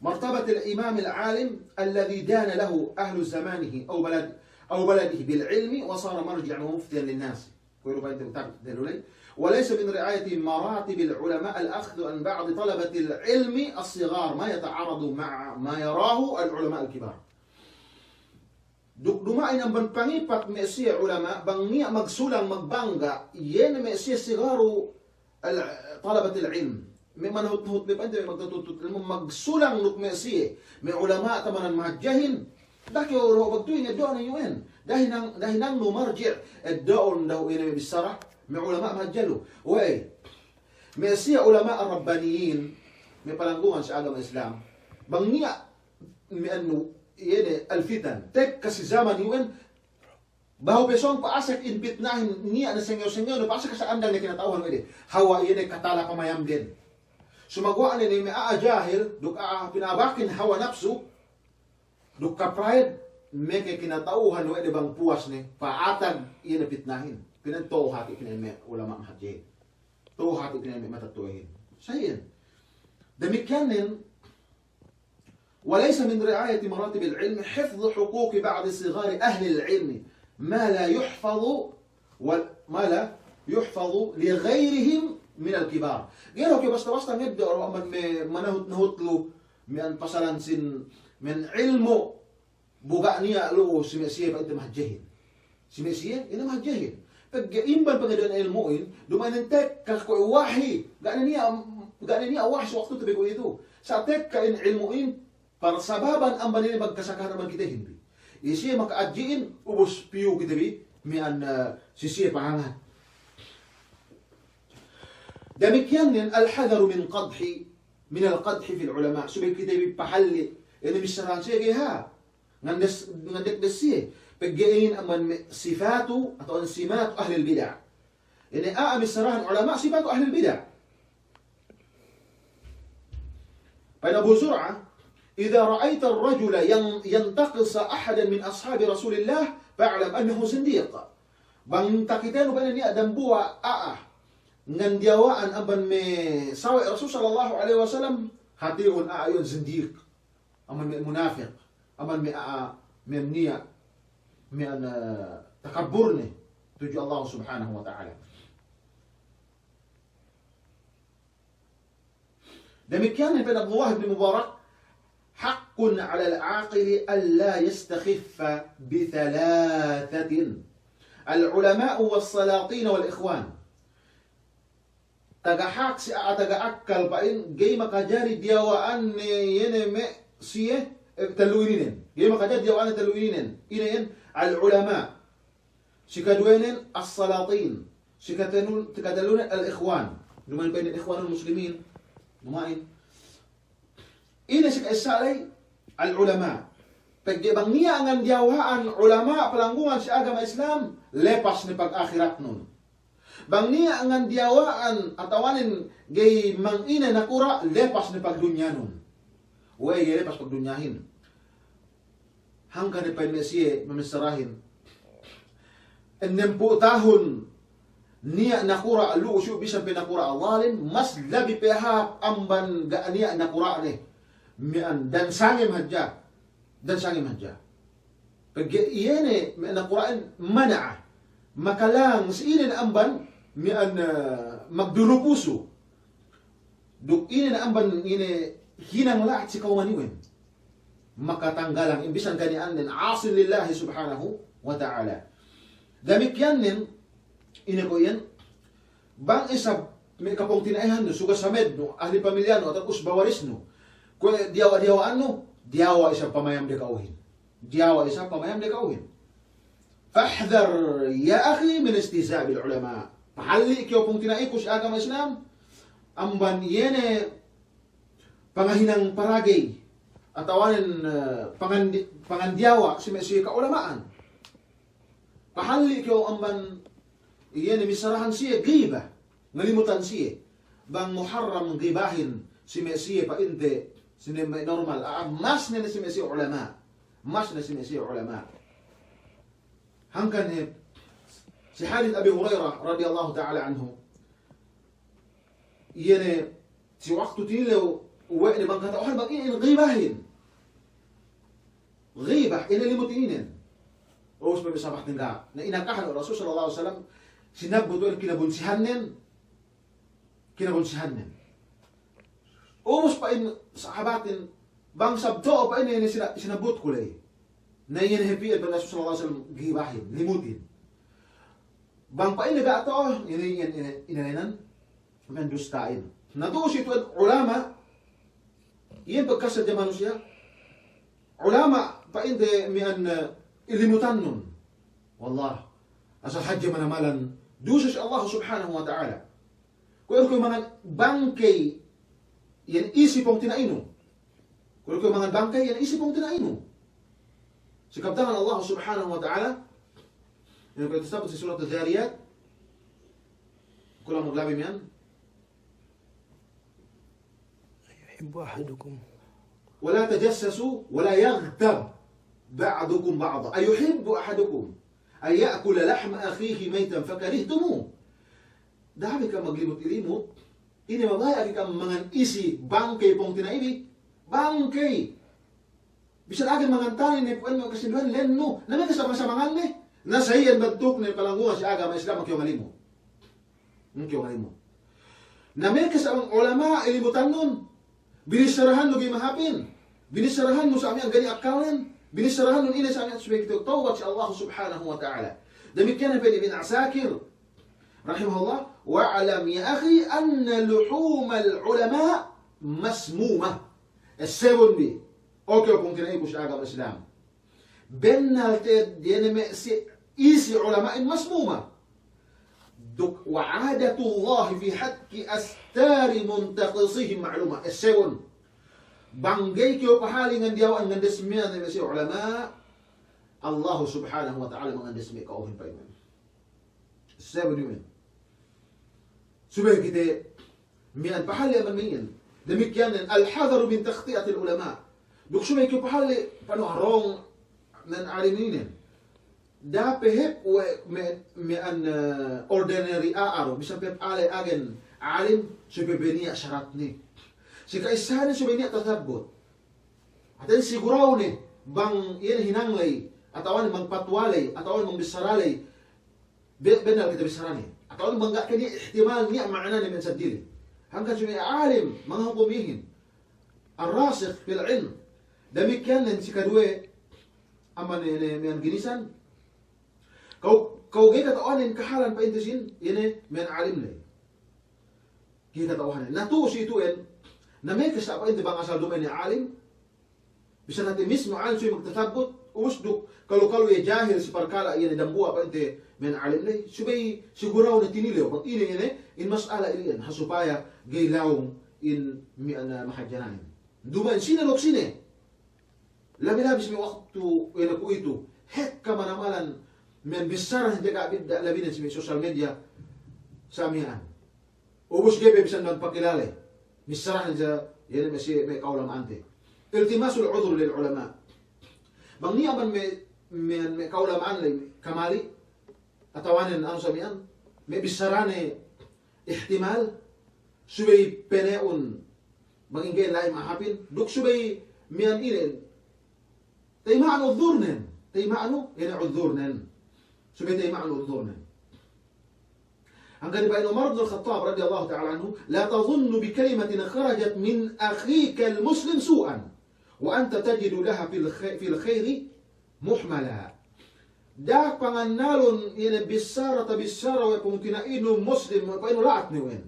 مرتبة الإمام العالم الذي دان له أهل زمانه أو بلد، أو بلده بالعلم وصار مرجعا ومفتيا للناس. Kuwe' du pa'inte utak dehellu ley. وليس من رعاية مراتب العلماء الأخذ عن بعض طلبة العلم الصغار ما يتعارض مع ما يراه العلماء الكبار. Duk duma'in amban pangipat me' siye ulama', bang niya' magsulang magbangga, iye ne me' siye sigaru al-, talabatil ilm. Me' manahut-nahut me' pa'inte me' magtutut ilmu magsulang duk me' siye, me' ulama' tamanan mahadjehin. Da'a kew ro' bagtuhin eddo'ne iyu'en. Da'a hinang, da'a hinangnu marji' eddo'un dahu' ine me' bissara, me' ulama' mahadjelu. We'ey, me' siye ulama' ar-rabbaniyin, me' palanggungan si agama Islam. Bang niya' me' anu, iye ne al-fitan. Tekka si zaman iyu'en, behu pe sōng pa'asek in pitnahin niya' ne sengew-sengew ne pa'asek asal andang ne kinata'uhan we' de. Hawa iye ne katala pamayamden. Sumaguwa' ne ne me' a'a jahil, duk a'a pinabakin hawa napsu, duk ka-pride, meke kinata'uhan we' de bang puwas ne, pa'atag iye ne pitnahin. Pina'in to'o hati' pina'in me' ulama' mahadjehin. To'o hati' pina'in me' matetto'ahin. Sa iyan. Damikkiyan nen, وليس من رعاية مراتب العلم حفظ حقوق بعض صغار أهل العلم ما لا يحفظ، وما لا يحفظ لغيرهم من الكبار. Ga'i du kew basta-basta ngeddo' du amban me' manahut-nahut lu, me' an pasalan sin, me' an ilmu', bu ga' niya' lu'u si me' siye pa'inte mahadjehin. Si me' siye, ine mahadjehin. Pegge' amban pangeddo'an ilmu'in, duma'in tekka kuwe' wahi, ga' ne niya', ga' ne niya' wahi si waktu te bi kuwe'itu. Sa' tekka in ilmu'in, parsababan amban ine magkasakahan amban kitehin bi. Iye siye maka'adji'in, ubus piyu kite bi, me' an, eh, si siye pahangat. Damikkiyan nen الحذر من قدح، من القدح في العلماء. Subey kite bi pahalli', ine missarahan siye ga'i hāp. Ngandes-, ngandekdes siye. Pegge' inin amban me' sifatu atawa simatu ahlil bid'a. Ine a'a missarahan ulama' sifatu ahlil bid'a. Pa'in Abu Zur'a, إذا رأيت الرجل ين-، ينتقص أحدا من أصحاب رسول الله فاعلم أنه زنديق. Bang takitenu pa'in niya' dambuwa' a'a ngandiyawa'an amban me' sawe' Rasul sallallahu alaihi wasallam, hātihun a'a iyu'un zindiq. Amban me' munafiq, amban me' a'a, me' niya', me' an, eh, takabburne tudju Allah Subhanahu wa Ta'ala. Damikkiyan ne pa'in Abdullah ibn Mubarak, حق على العاقل ألا يستخف بثلاثة: العلماء والسلاطين والإخوان. Taga hak si a'a taga akkal pa'in, ga'i makajari diyawa'anne iye ne me' siye, eh, tellu ininen. Ga'i makajari diyawa'anne tellu ininen. Ine iyan, al-ulama', si kaduwenen as-salatin, si katenu-, si katellunen al-ikhwan. Duma'in pa'in ikhwanul muslimin. Duma'in. Ine si ka'issa ley? Al-ulama'. Pegge' bang niya' ngandiyawa'an ulama' palanggungan si agama Islam, lepas ne pag-ahiratnun. Bang niya' ngandiyawa'an atawanen ga'i mangine nakura', lepas ne pagdunyanun. We'ey ga'i lepas pagdunyahin? Hangkan ne pa'in me' siye mamissarahin. Ennempū' tahun niya' nakura' lu'u siyu bisan pe nakura' zalim, mas labi pe hāp amban ga' niya' nakura'ne. Miya'an, dan sangem hadja. Dan sangem hadja. Pegge' iye ne me' nakura'in mana'a. Makalang si inen amban miya'an, eh, magdulupusu. Duk ine ne amban ine hinang la'at si kawman iwen. Makatanggalang, in bisan kani'annen, asin lillahi subhanahu wa ta'ala. Damikkiyannen, ine ko' iyan, bang isab me' kapungtina'ihannu, suga samednu, ahli pamilyanu, atawa usba warisnu, kuwe' diyawa'-diyawa'annu, diyawa' isab pamayamde ka'uhin. Diyawa' isab pamayamde ka'uhin. Fahdhar ya akhi min istihza' bil ulama. Pahalli' kew pungtina'iku si agama Islam, amban iye ne pangahinang paragey, atawanen, eh, pangandi-, pangandiyawa' si me' si ka'ulama'an. Pahalli' kew amban iye ne missarahan siye giba, ngalimutan siye. Bang muharram gibahin si me' siye pa'inte, si me' normal, a'a, mas ne ne si me' siye ulama'. Mas ne si me' siye ulama'. Hangkan ne si hadis Abi Hurairah radiyallahu ta'ala anhu. Iye ne, si waktu tinilew we' ne bang kata'uhan bang inin gibahin. Gibah, inin limut ininen. Ubus pe bi sahabat nengga. Na inakahan we' Rasul sallallahu alaihi wasallam, sinabbut we' kinabunsihannen. Kinabunsihannen. Ubus pa'in sahabatin, bang sabto'o pa'in inin sina-, sinabbutku ley. Na iyan hep iyan pa'in Rasul sallallahu alaihi wasallam gibahin, limutin. Bang pa'in ne ga' to'o, inin, inin, inin, inin, miya'an dusta'in. Na tu'u si tu'en ulama', iyan pagkasa hadja manusiya', ulama' pa'inte miya'an, eh, ilimutannun. Wallah, asal hadja manamalan dusa si Allah subhanahu wa ta'ala. Kuwe' du kew mangan bangkey iyan isi pungtina'inu. Kuwe' du kew mangan bangkey iyan isi pungtina'inu. Si kabtangan Allah subhanahu wa ta'ala, iyan kuwe' tasabbut si surat Az-Zariyat, kulang maglabi miya'an. أيحب أحدكم. ولا تجسسوا ولا يغتب بعضكم بعضا. أيحب أحدكم أن يأكل لحم أخيه ميتا فكرهتموه. Da'a bi kam maglimut-ilimut, ine mabaya' bi kam mangan isi bangkey pungtina'ibi, bangkey. Bisan agen mangan tani ne pu'un me' kasinduwehan lennu, na me' kasama-samangan ne, na sa iyan bantukne palangguhan si agama Islam, kew ngalimut. Kew ngalimut. Na me' kasama ulama' ilimutannun, binissarahannu ga'i mahāpin. Binissarahannu sa' miya'an ga' niya' akkalnen. Binissarahannu ine sa' miya'an subey kite tawbat si Allah subhanahu wa ta'ala. Damikkiyan pa'in Ibn Asakir, rahimahullah, واعلم يا أخي أن لحوم العلماء مسمومة. Essebun bi, o kew pungtina'iku si agama Islam. Bennal te'ed iye ne me' si, isi ulama'in masmuma. Duk وعادة الله في حق أستار منتقصيهم معلومة. Essebun. Bang ga'i kew pahalingan diyawa'an ngandes miya'an me' si ulama', Allah subhanahu wa ta'ala mangandes me' ka'uhin pa'inne. Essebun iyan. Subey kite miya'an pahalli' amban me' iyan. Damikkiyan الحذر من تخطئة العلماء. Duk subey kew pahalli' panu harong nan alim inin. Da'a pe hep we' me', miya'an, eh, ordinary a'a du, bisan pe hep ale agen alim, subey pe niya' saratne. Si ka'issahanen subey niya' tasabbut. Hātinen sigurawne bang iye ne hinang ley, atawa ne bang patwa ley, atawa ne bang bissara ley, be-, bennal kite bissarane. Atawa ne bang ga' ke niya' ihtimal niya' ma'anane miya'an seddili. Hangkan subey alim mangahukum iyehin. الراسخ في العلم. Damikkiyan ne si kaduwe amban ne, ne miya'an ginisan. Kew, kew ga'i kata'uhanin kahalan pa'inte sin, iye ne miya'an alim ley. Ga'i kata'uhanin. Na tu'u si itu'en, na me' kasa' pa'inte bang asal duma'in iye alim, bisan hāti mismu alim subey magtasabbut, ubus duk kalu-kalu iye jahil si parkala' iye ne dambuwa' pa'inte miya'an alim ley, subey sigurawne tinilew bang ine ine in mas'ala ili'en, ha supaya ga'i lawung in miya'an mahadjananin. Duma'in sine duk sine. Labi-labi si me' waktu ine kuwe'itu, hekka manamalan miya'an bissara hadja ga' bidda' labinen si me' social media sa' miya'an. Ubus ga'i pe bisan bang pakilale. Bissarahan sa' iye ne me' si me' ka'ulama'ante. التماس العذر للعلماء. Bang niya' amban me', me', me' ka'ulama'an ley kamali', atawa ne anu sa' miya'an, me' bissarane ihtimal, subey pene'un bang ingge'in la'i mahāpin, duk subey miya'an ine, tayima'nu udhurnen, tayima'nu ine udhurnen. Subey tayima'nu udhurnen. Hangkan pa'in Umar bin Khattab radiyallahu ta'ala anhu, لا تظن بكلمة خرجت من أخيك المسلم سوءا وأنت تجد لها في الخ-، في الخير محملا. Da'a pangannalun ine bissara tabissara we' pungtina'inu muslim, we' pa'inu la'at ne we'en.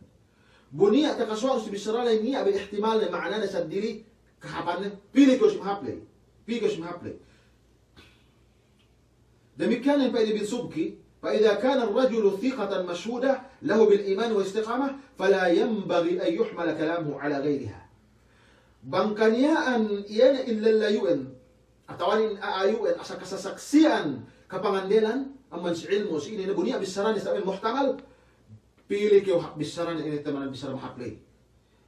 Bu niya' takasuwa'nu si bissara ley niya' be ihtimal ne ma'anane seddili kahāpanne, pili' kew si mahāp ley. Pili' kew si mahāp ley. Damikkiyan pa'in Ibn Subki, فإذا كان الرجل ثقة مشهود له بالإيمان والاستقامة فلا ينبغي أن يحمل كلامه على غيرها. Bang kaniya'an iye ne in lellayu'en, atawa in a'ayu'en, asal kasasaksi'an, kapangandelan, Amban si ilmu', si ine ne bu niya' bissarane sa' muhtamal, pili' kew hap bissarane ine tamanan bissara mahap ley.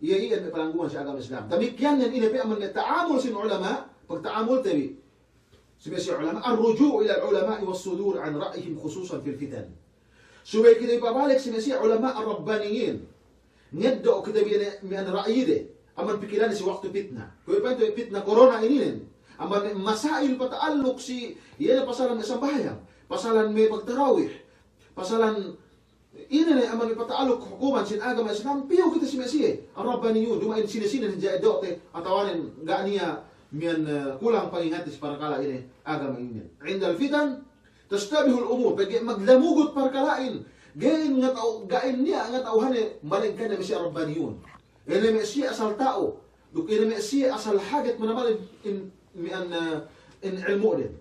Iye, iye me' palanggungan si agama Islam. Damikkiyan nen ine pe amban me' ta'amul sin ulama', pagta'amul te bi si me' siye ulama', الرجوع إلى العلماء والصدور عن رأيهم خصوصا في الفتن. Subey kite bi pabalik si me' siye ulama' ar-rabbaniyin. Ngeddo' kite bi ine miya'an ra'yide, amban pikilande si waktu pitna. Kuwe' pa'inte pitna korona ininen. Amban me' masail pata'alluk si, iye ne pasalan me' sambahayang, pasalan me' pagtarawih, pasalan ine ne amban me' pata'alluk hukuman sin agama Islam, piyu kite si me' siye ar-rabbaniyun, duma'in sine-sine ne hadja eddo'te, atawanen ga' niya' miya'an, eh, kulang pangingatte si parakala' ine agama inin. عند الفتن تشتبه الأمور, pegge' magdamugut parkala'in, ga'i ngata'u, ga'i niya' ngata'uhane, malengkan ne me' siye ar-rabbaniyun. Ine me' siye asal ta'u, duk ine me' siye asal haget manamal in, in, miya'an, eh, in ilmu'den.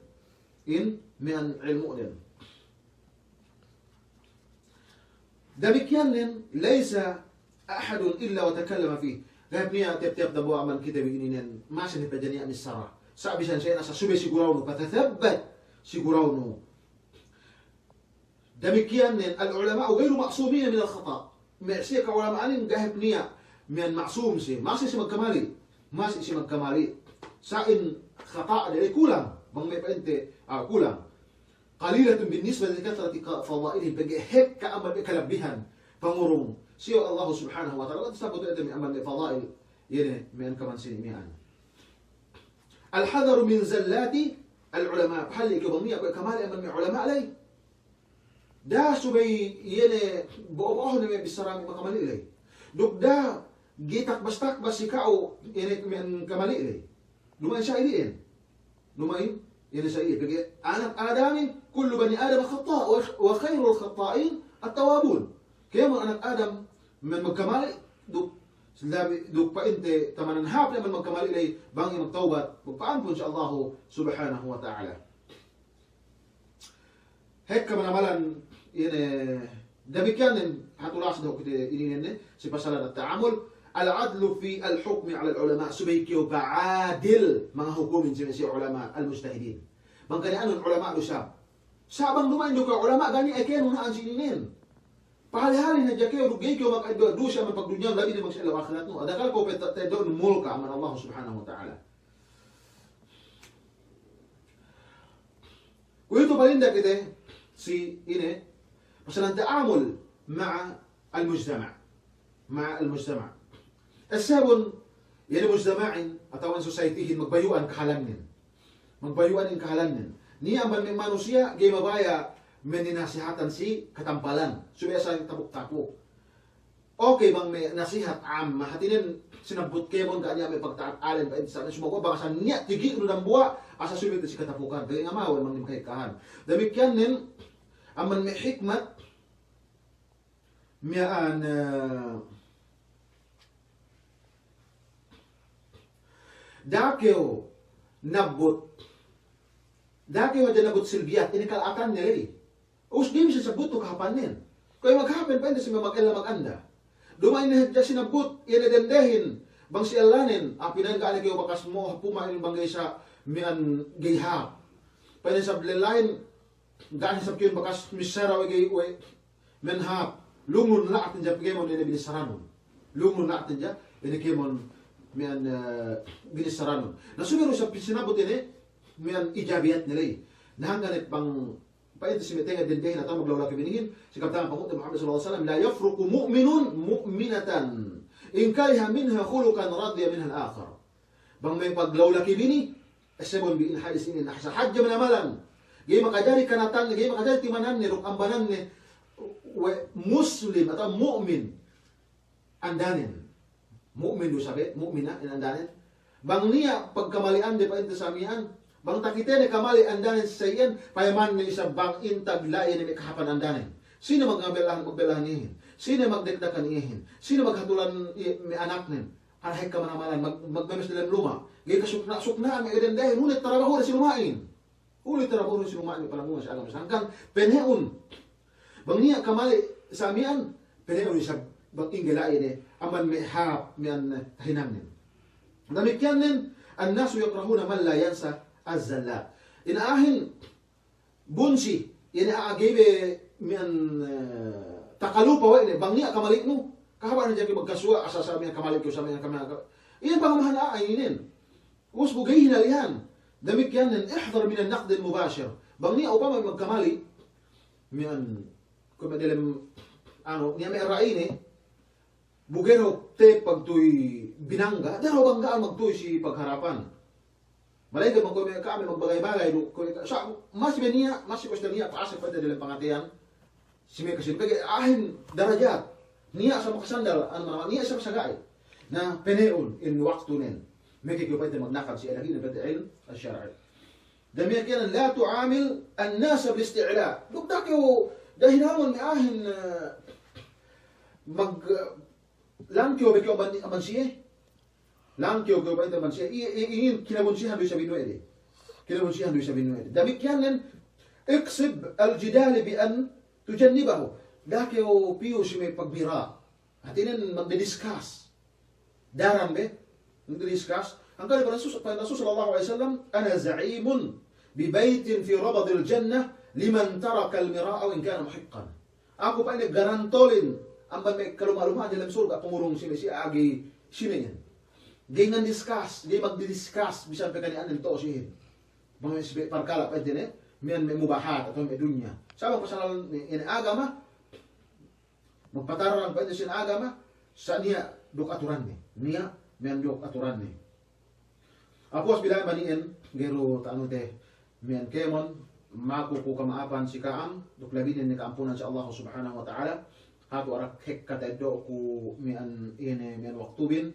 In miya'an ilmu'den. Damikkiyan nen, ليس أحد إلا وتكلم فيه. Ga' hep niya' tiyap-tiyap dambuwa' amban kite bi ininen, masi ne pe hadja niya' missara. Sa' bisan sa' ine sa' subey sigurawnu, فتثبت, sigurawnu. Damikkiyan nen, العلماء غير معصومين من الخطأ. Me' siye ka'ulama'anin ga' hep niya' miya'an ma'sum siye. Masi siye magkamali'. Masi siye magkamali'. Sa' in khata'de kulang. Bang me' pa'inte, ah, kulang. قليلة بالنسبة لكثرة فضائلهم, pegge' hekka amban me' kalabbihan pangurung si Allah Subhanahu wa Ta'ala, sabut ete me' amban me' fadail, iye ne miya'an kaman sini miya'an. الحذر من زلات العلماء, pahalli' kew bang niya' kuwe' kamali' amban me' ulama' ley. Da'a subey iye ne bo'o-bo'ohne me' bissara me' makamali' ley. Duk da'a ga'i takbas-takbas si ka'u iye ne me' kamali' ley. Duma'in sa' iyan. Duma'in, iye ne sa' iye. Pegge' anak Adamin, كل بني آدم خطاء، وخ-، وخير الخطائين التوابون. Kēmon anak Adam me' magkamali', duk, labi, duk pa'inte tamanan hāp ne me' magkamali' ley, bang iye magtawbat, magpa'ampun si Allahu Subhanahu wa Ta'ala. Hekka manamalan ine, damikkiyan nen, hatu las dahu' kite ininen ne, si pasalan at-ta'amul, العدل في الحكم على العلماء, subey kew pa'adil mangahukumin si me' siye ulama' al-mujtahidin. Bang kaniya-anun ulama' du isab. Sa' bang duma'in du kew ulama', ga' niya' ekenu na'an si ininen. Pahali-hali ne hadja kew, du ga'i kew maka'eddo' du si amban pagdunyahin, labi ne bang si ellew ahiratnu. Adakal kew pe ta-, ta'eddo'nun mulka amban Allah Subhanahu wa Ta'ala. Kuwe'itu palinda kite si ine, pasalan ta'amul ma'a al-mujtama'. Ma'a al-mujtama'. Essebun, iye ne mujtama'in, atawa societyhin, magbayu'an kahalannen. Magbayu'an in kahalannen. Niya' amban me' manusiya', ga'i mabaya' me' ninasihatan si katampalan. Subey asal tapuk-tapuk. Okey, bang me' nasihat amma, hātinen sinabbut kēmon ga' niya' me' pagta'at alen, pa'inte sa' ne, sumaguwa' bang asal niya' tigi'nu dambuwa', asal subey te si katapukan, ga'i ngamawen bang niya' kahekkahan. Damikkiyan nen, amban me' hikmat, miya'an, eh, da'a kew nabbut, da'a kew hadja nabbut silbiyat, ine kala'atanne ley. Us ga'i masi sabbut tu kahāpannen. Kuwe' maghāp pen pa'inte si me' magella maganda. Duma'in ne hadja sinabbut, iye ne dendehin, bang si ellanen, apinan ga' ne kew bakas mo'o puma in bang ga'i sa' miya'an ga'i hāp. Pa'in isab lellahin, ga' ne isab kew bakas missara we' ga'i we' miya'an hāp. Lungun la'at hadja kēmon ine binissaranun. Lungun la'at hadja ine kēmon miya'an, eh, binissaranun. Na subey du isab sinabbut ine miya'an ijabiyatne ley. Na hangkan ne bang pa'inte si me' tengnga' dendehin atawa maglaulaki binihin, si kabtangan Panghu'te Muhammad sallallahu alaihi wasallam, لا يفرق مؤمن مؤمنة إن كره منها خلقا رضي منها الآخر. Bang me' paglaulaki bini, essebun bi in hadis inin, asal hadja manamalan. Ga'i makajari kanatanne, ga'i makajari timananne, duk ambananne, we' muslim atawa mu'min. Andanen. Mu'min du isab, mu'mina, in andanen. Bang niya' pagkamali'ande pa'inte sa' miya'an, bang takitene kamali' andanen si sa' iyan, payamanne isab bang in tagla'i ne me' kahāpan andanen. Sine magbellahan, magbellahan iyehin. Sine magdakdakan iyehin. Sine maghatulan iye me' anaknen. Alahekka manamalan, mag-, magmemes dalem luma'. Ga'i kasukna'-sukna'an me' dendehin, hule' tarabahude si luma'in. Hule' tarabahude si luma'in me' palanggungan si agama. Sangkan pene'un. Bang niya' kamali' sa' miya'an, pene'un isab bang ingge la'i ne, amban me' hāp miya'an tahinangnen. Damikkiyan nen, الناس يكرهون من لا ينسى الزلات. In a'ahin, bunsi, Ine a'a ga'i be miya'an, eh, takalupa we' ne, bang niya' kamali'nu, kahaba' ne jagi magkasuwa', asa-asa miya'an kamali' kew, sa miya'an kamali' kew. Iye pangamahan a'a inin. Ubus bu ga'i hinalihan. Damikkiyan nen, ihdhar minan naqdil mubashir. Bang niya' upama magkamali', miya'an, kuwe' me' delem, anu, niya' me' ra'ine, bu ga'i du te pagtuy binangga, da'a du banggaan magtuy si pagharapan. Malaingkan bang kuwe' me' ka'am magbagay-bagay du, kuwe' ka-, sa-, masi be niya', masi kuwe' sa niya' pa'asek pa'inte delem pangateyan, si me' kasin, pegge' a'ahin darajat, niya' sa makasandal, anu, manamal, niya' sa makasaga'i. Na, pene'un in waktunen, meke kew pa'inte magnakal si elagine pa'inte ilm as-shar'i. Damikkiyan, la tu'amil an-nasa bil isti'la. Duk da'a kew, da'a hinangun me' a'ahin, eh, mag-, eh, langkew be kew amban, amban siye. Langkew kew pa'inte amban siye. I, i, inin kinabunsihan du isab inin we' de. Kinabunsihan du isab inin we' de. Damikkiyan nen, iqsid al-jidal bi an tujannibahu. Da'a kew piyu si me' pagmira'. Hātinen magdi-discuss. Daran be, magdi-discuss. Hangkan pa'in Rasul, pa'in Rasul sallallahu alaihi wasallam, "Ana za'imun bi baytin fi rabadil jannah liman tarakal mira'a wa in kana muhiqqan." Aku pa'inne garantolin amban me' kaluma'-lumahan delem surga' pangurung sine si agi sine iyan. Ga'i ngan-discuss, ga'i magdi-discuss, bisan pe kani'annen to'o sihin. Bang me' si pe parkala' pa'inte ne, miya'an me' mubahat atawa me' dunya. Sabab pasal ine agama, magpatarrang pa'inte sin agama, sa' niya' duk aturanne. Niya' miya'an duk aturanne. Puwas bi la'i mani'in, ga'i du ta'anute miya'an kēmon, maku ku kama'apan si ka'am, duk labinen ne ka'ampunan si Allah Subhanahu wa Ta'ala, hatu arak hekka ta'eddo'ku miya'an ine miya'an waktubin,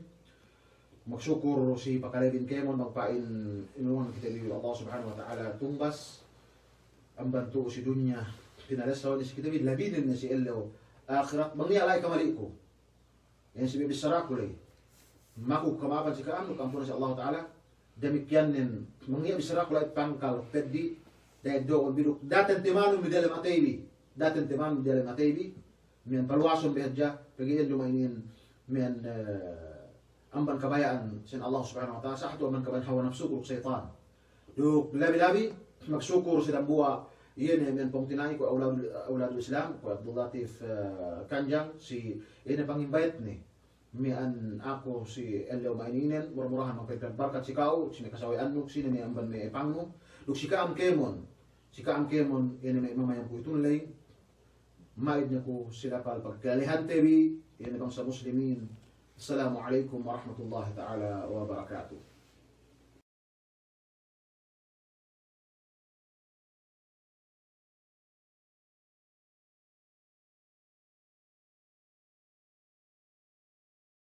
magsukur si pakalebin kēmon bang pa'in inurungan kite bi Allah Subhanahu wa Ta'ala tumbas, amban tu'u si dunya, pinalessawan si kite bi, labinen ne si ellew ahirat, bang niya' la'i kamali'ku. Iyan si me' bissaraku la'i. Maku kama'apan si ka'am, ka'ampunan si Allah Ta'ala. Damikkiyan nen, bang niya' bissaraku la'i pangkal, peddi', da'a eddo'un bi duk, da'a tentemanun bi diyalem atey bi. Da'a tentemanun bi diyalem atey bi. Miya'an paluwasun bi hadja, pegge' iyan duma'in iyan, miya'an, eh, amban kabaya'an sin Allah Subhanahu wa Ta'ala, sa' hatu amban kabaya'an hawa napsuku duk seyitan. Duk labi-labi, magsukur si dambuwa', iye ne miya'an pungtina'iku awladul, awladul Islam, ku Abdul Latif, eh, Kanjang, si iye ne pang-invite ne. Miya'an aku si ellew ma'ininen, mura-murahan magpegge' barkat si ka'u, si me' kasawe'annu, sine me' amban me' pangnu, duk si ka'am kēmon, si ka'am kēmon, iye ne me' mamayamku itun ley, ma'id ne ku si lapal pagkalehante bi, iye ne bangsa muslimin. Assalamu alaikum warahmatullahi ta'ala wabarakatuh.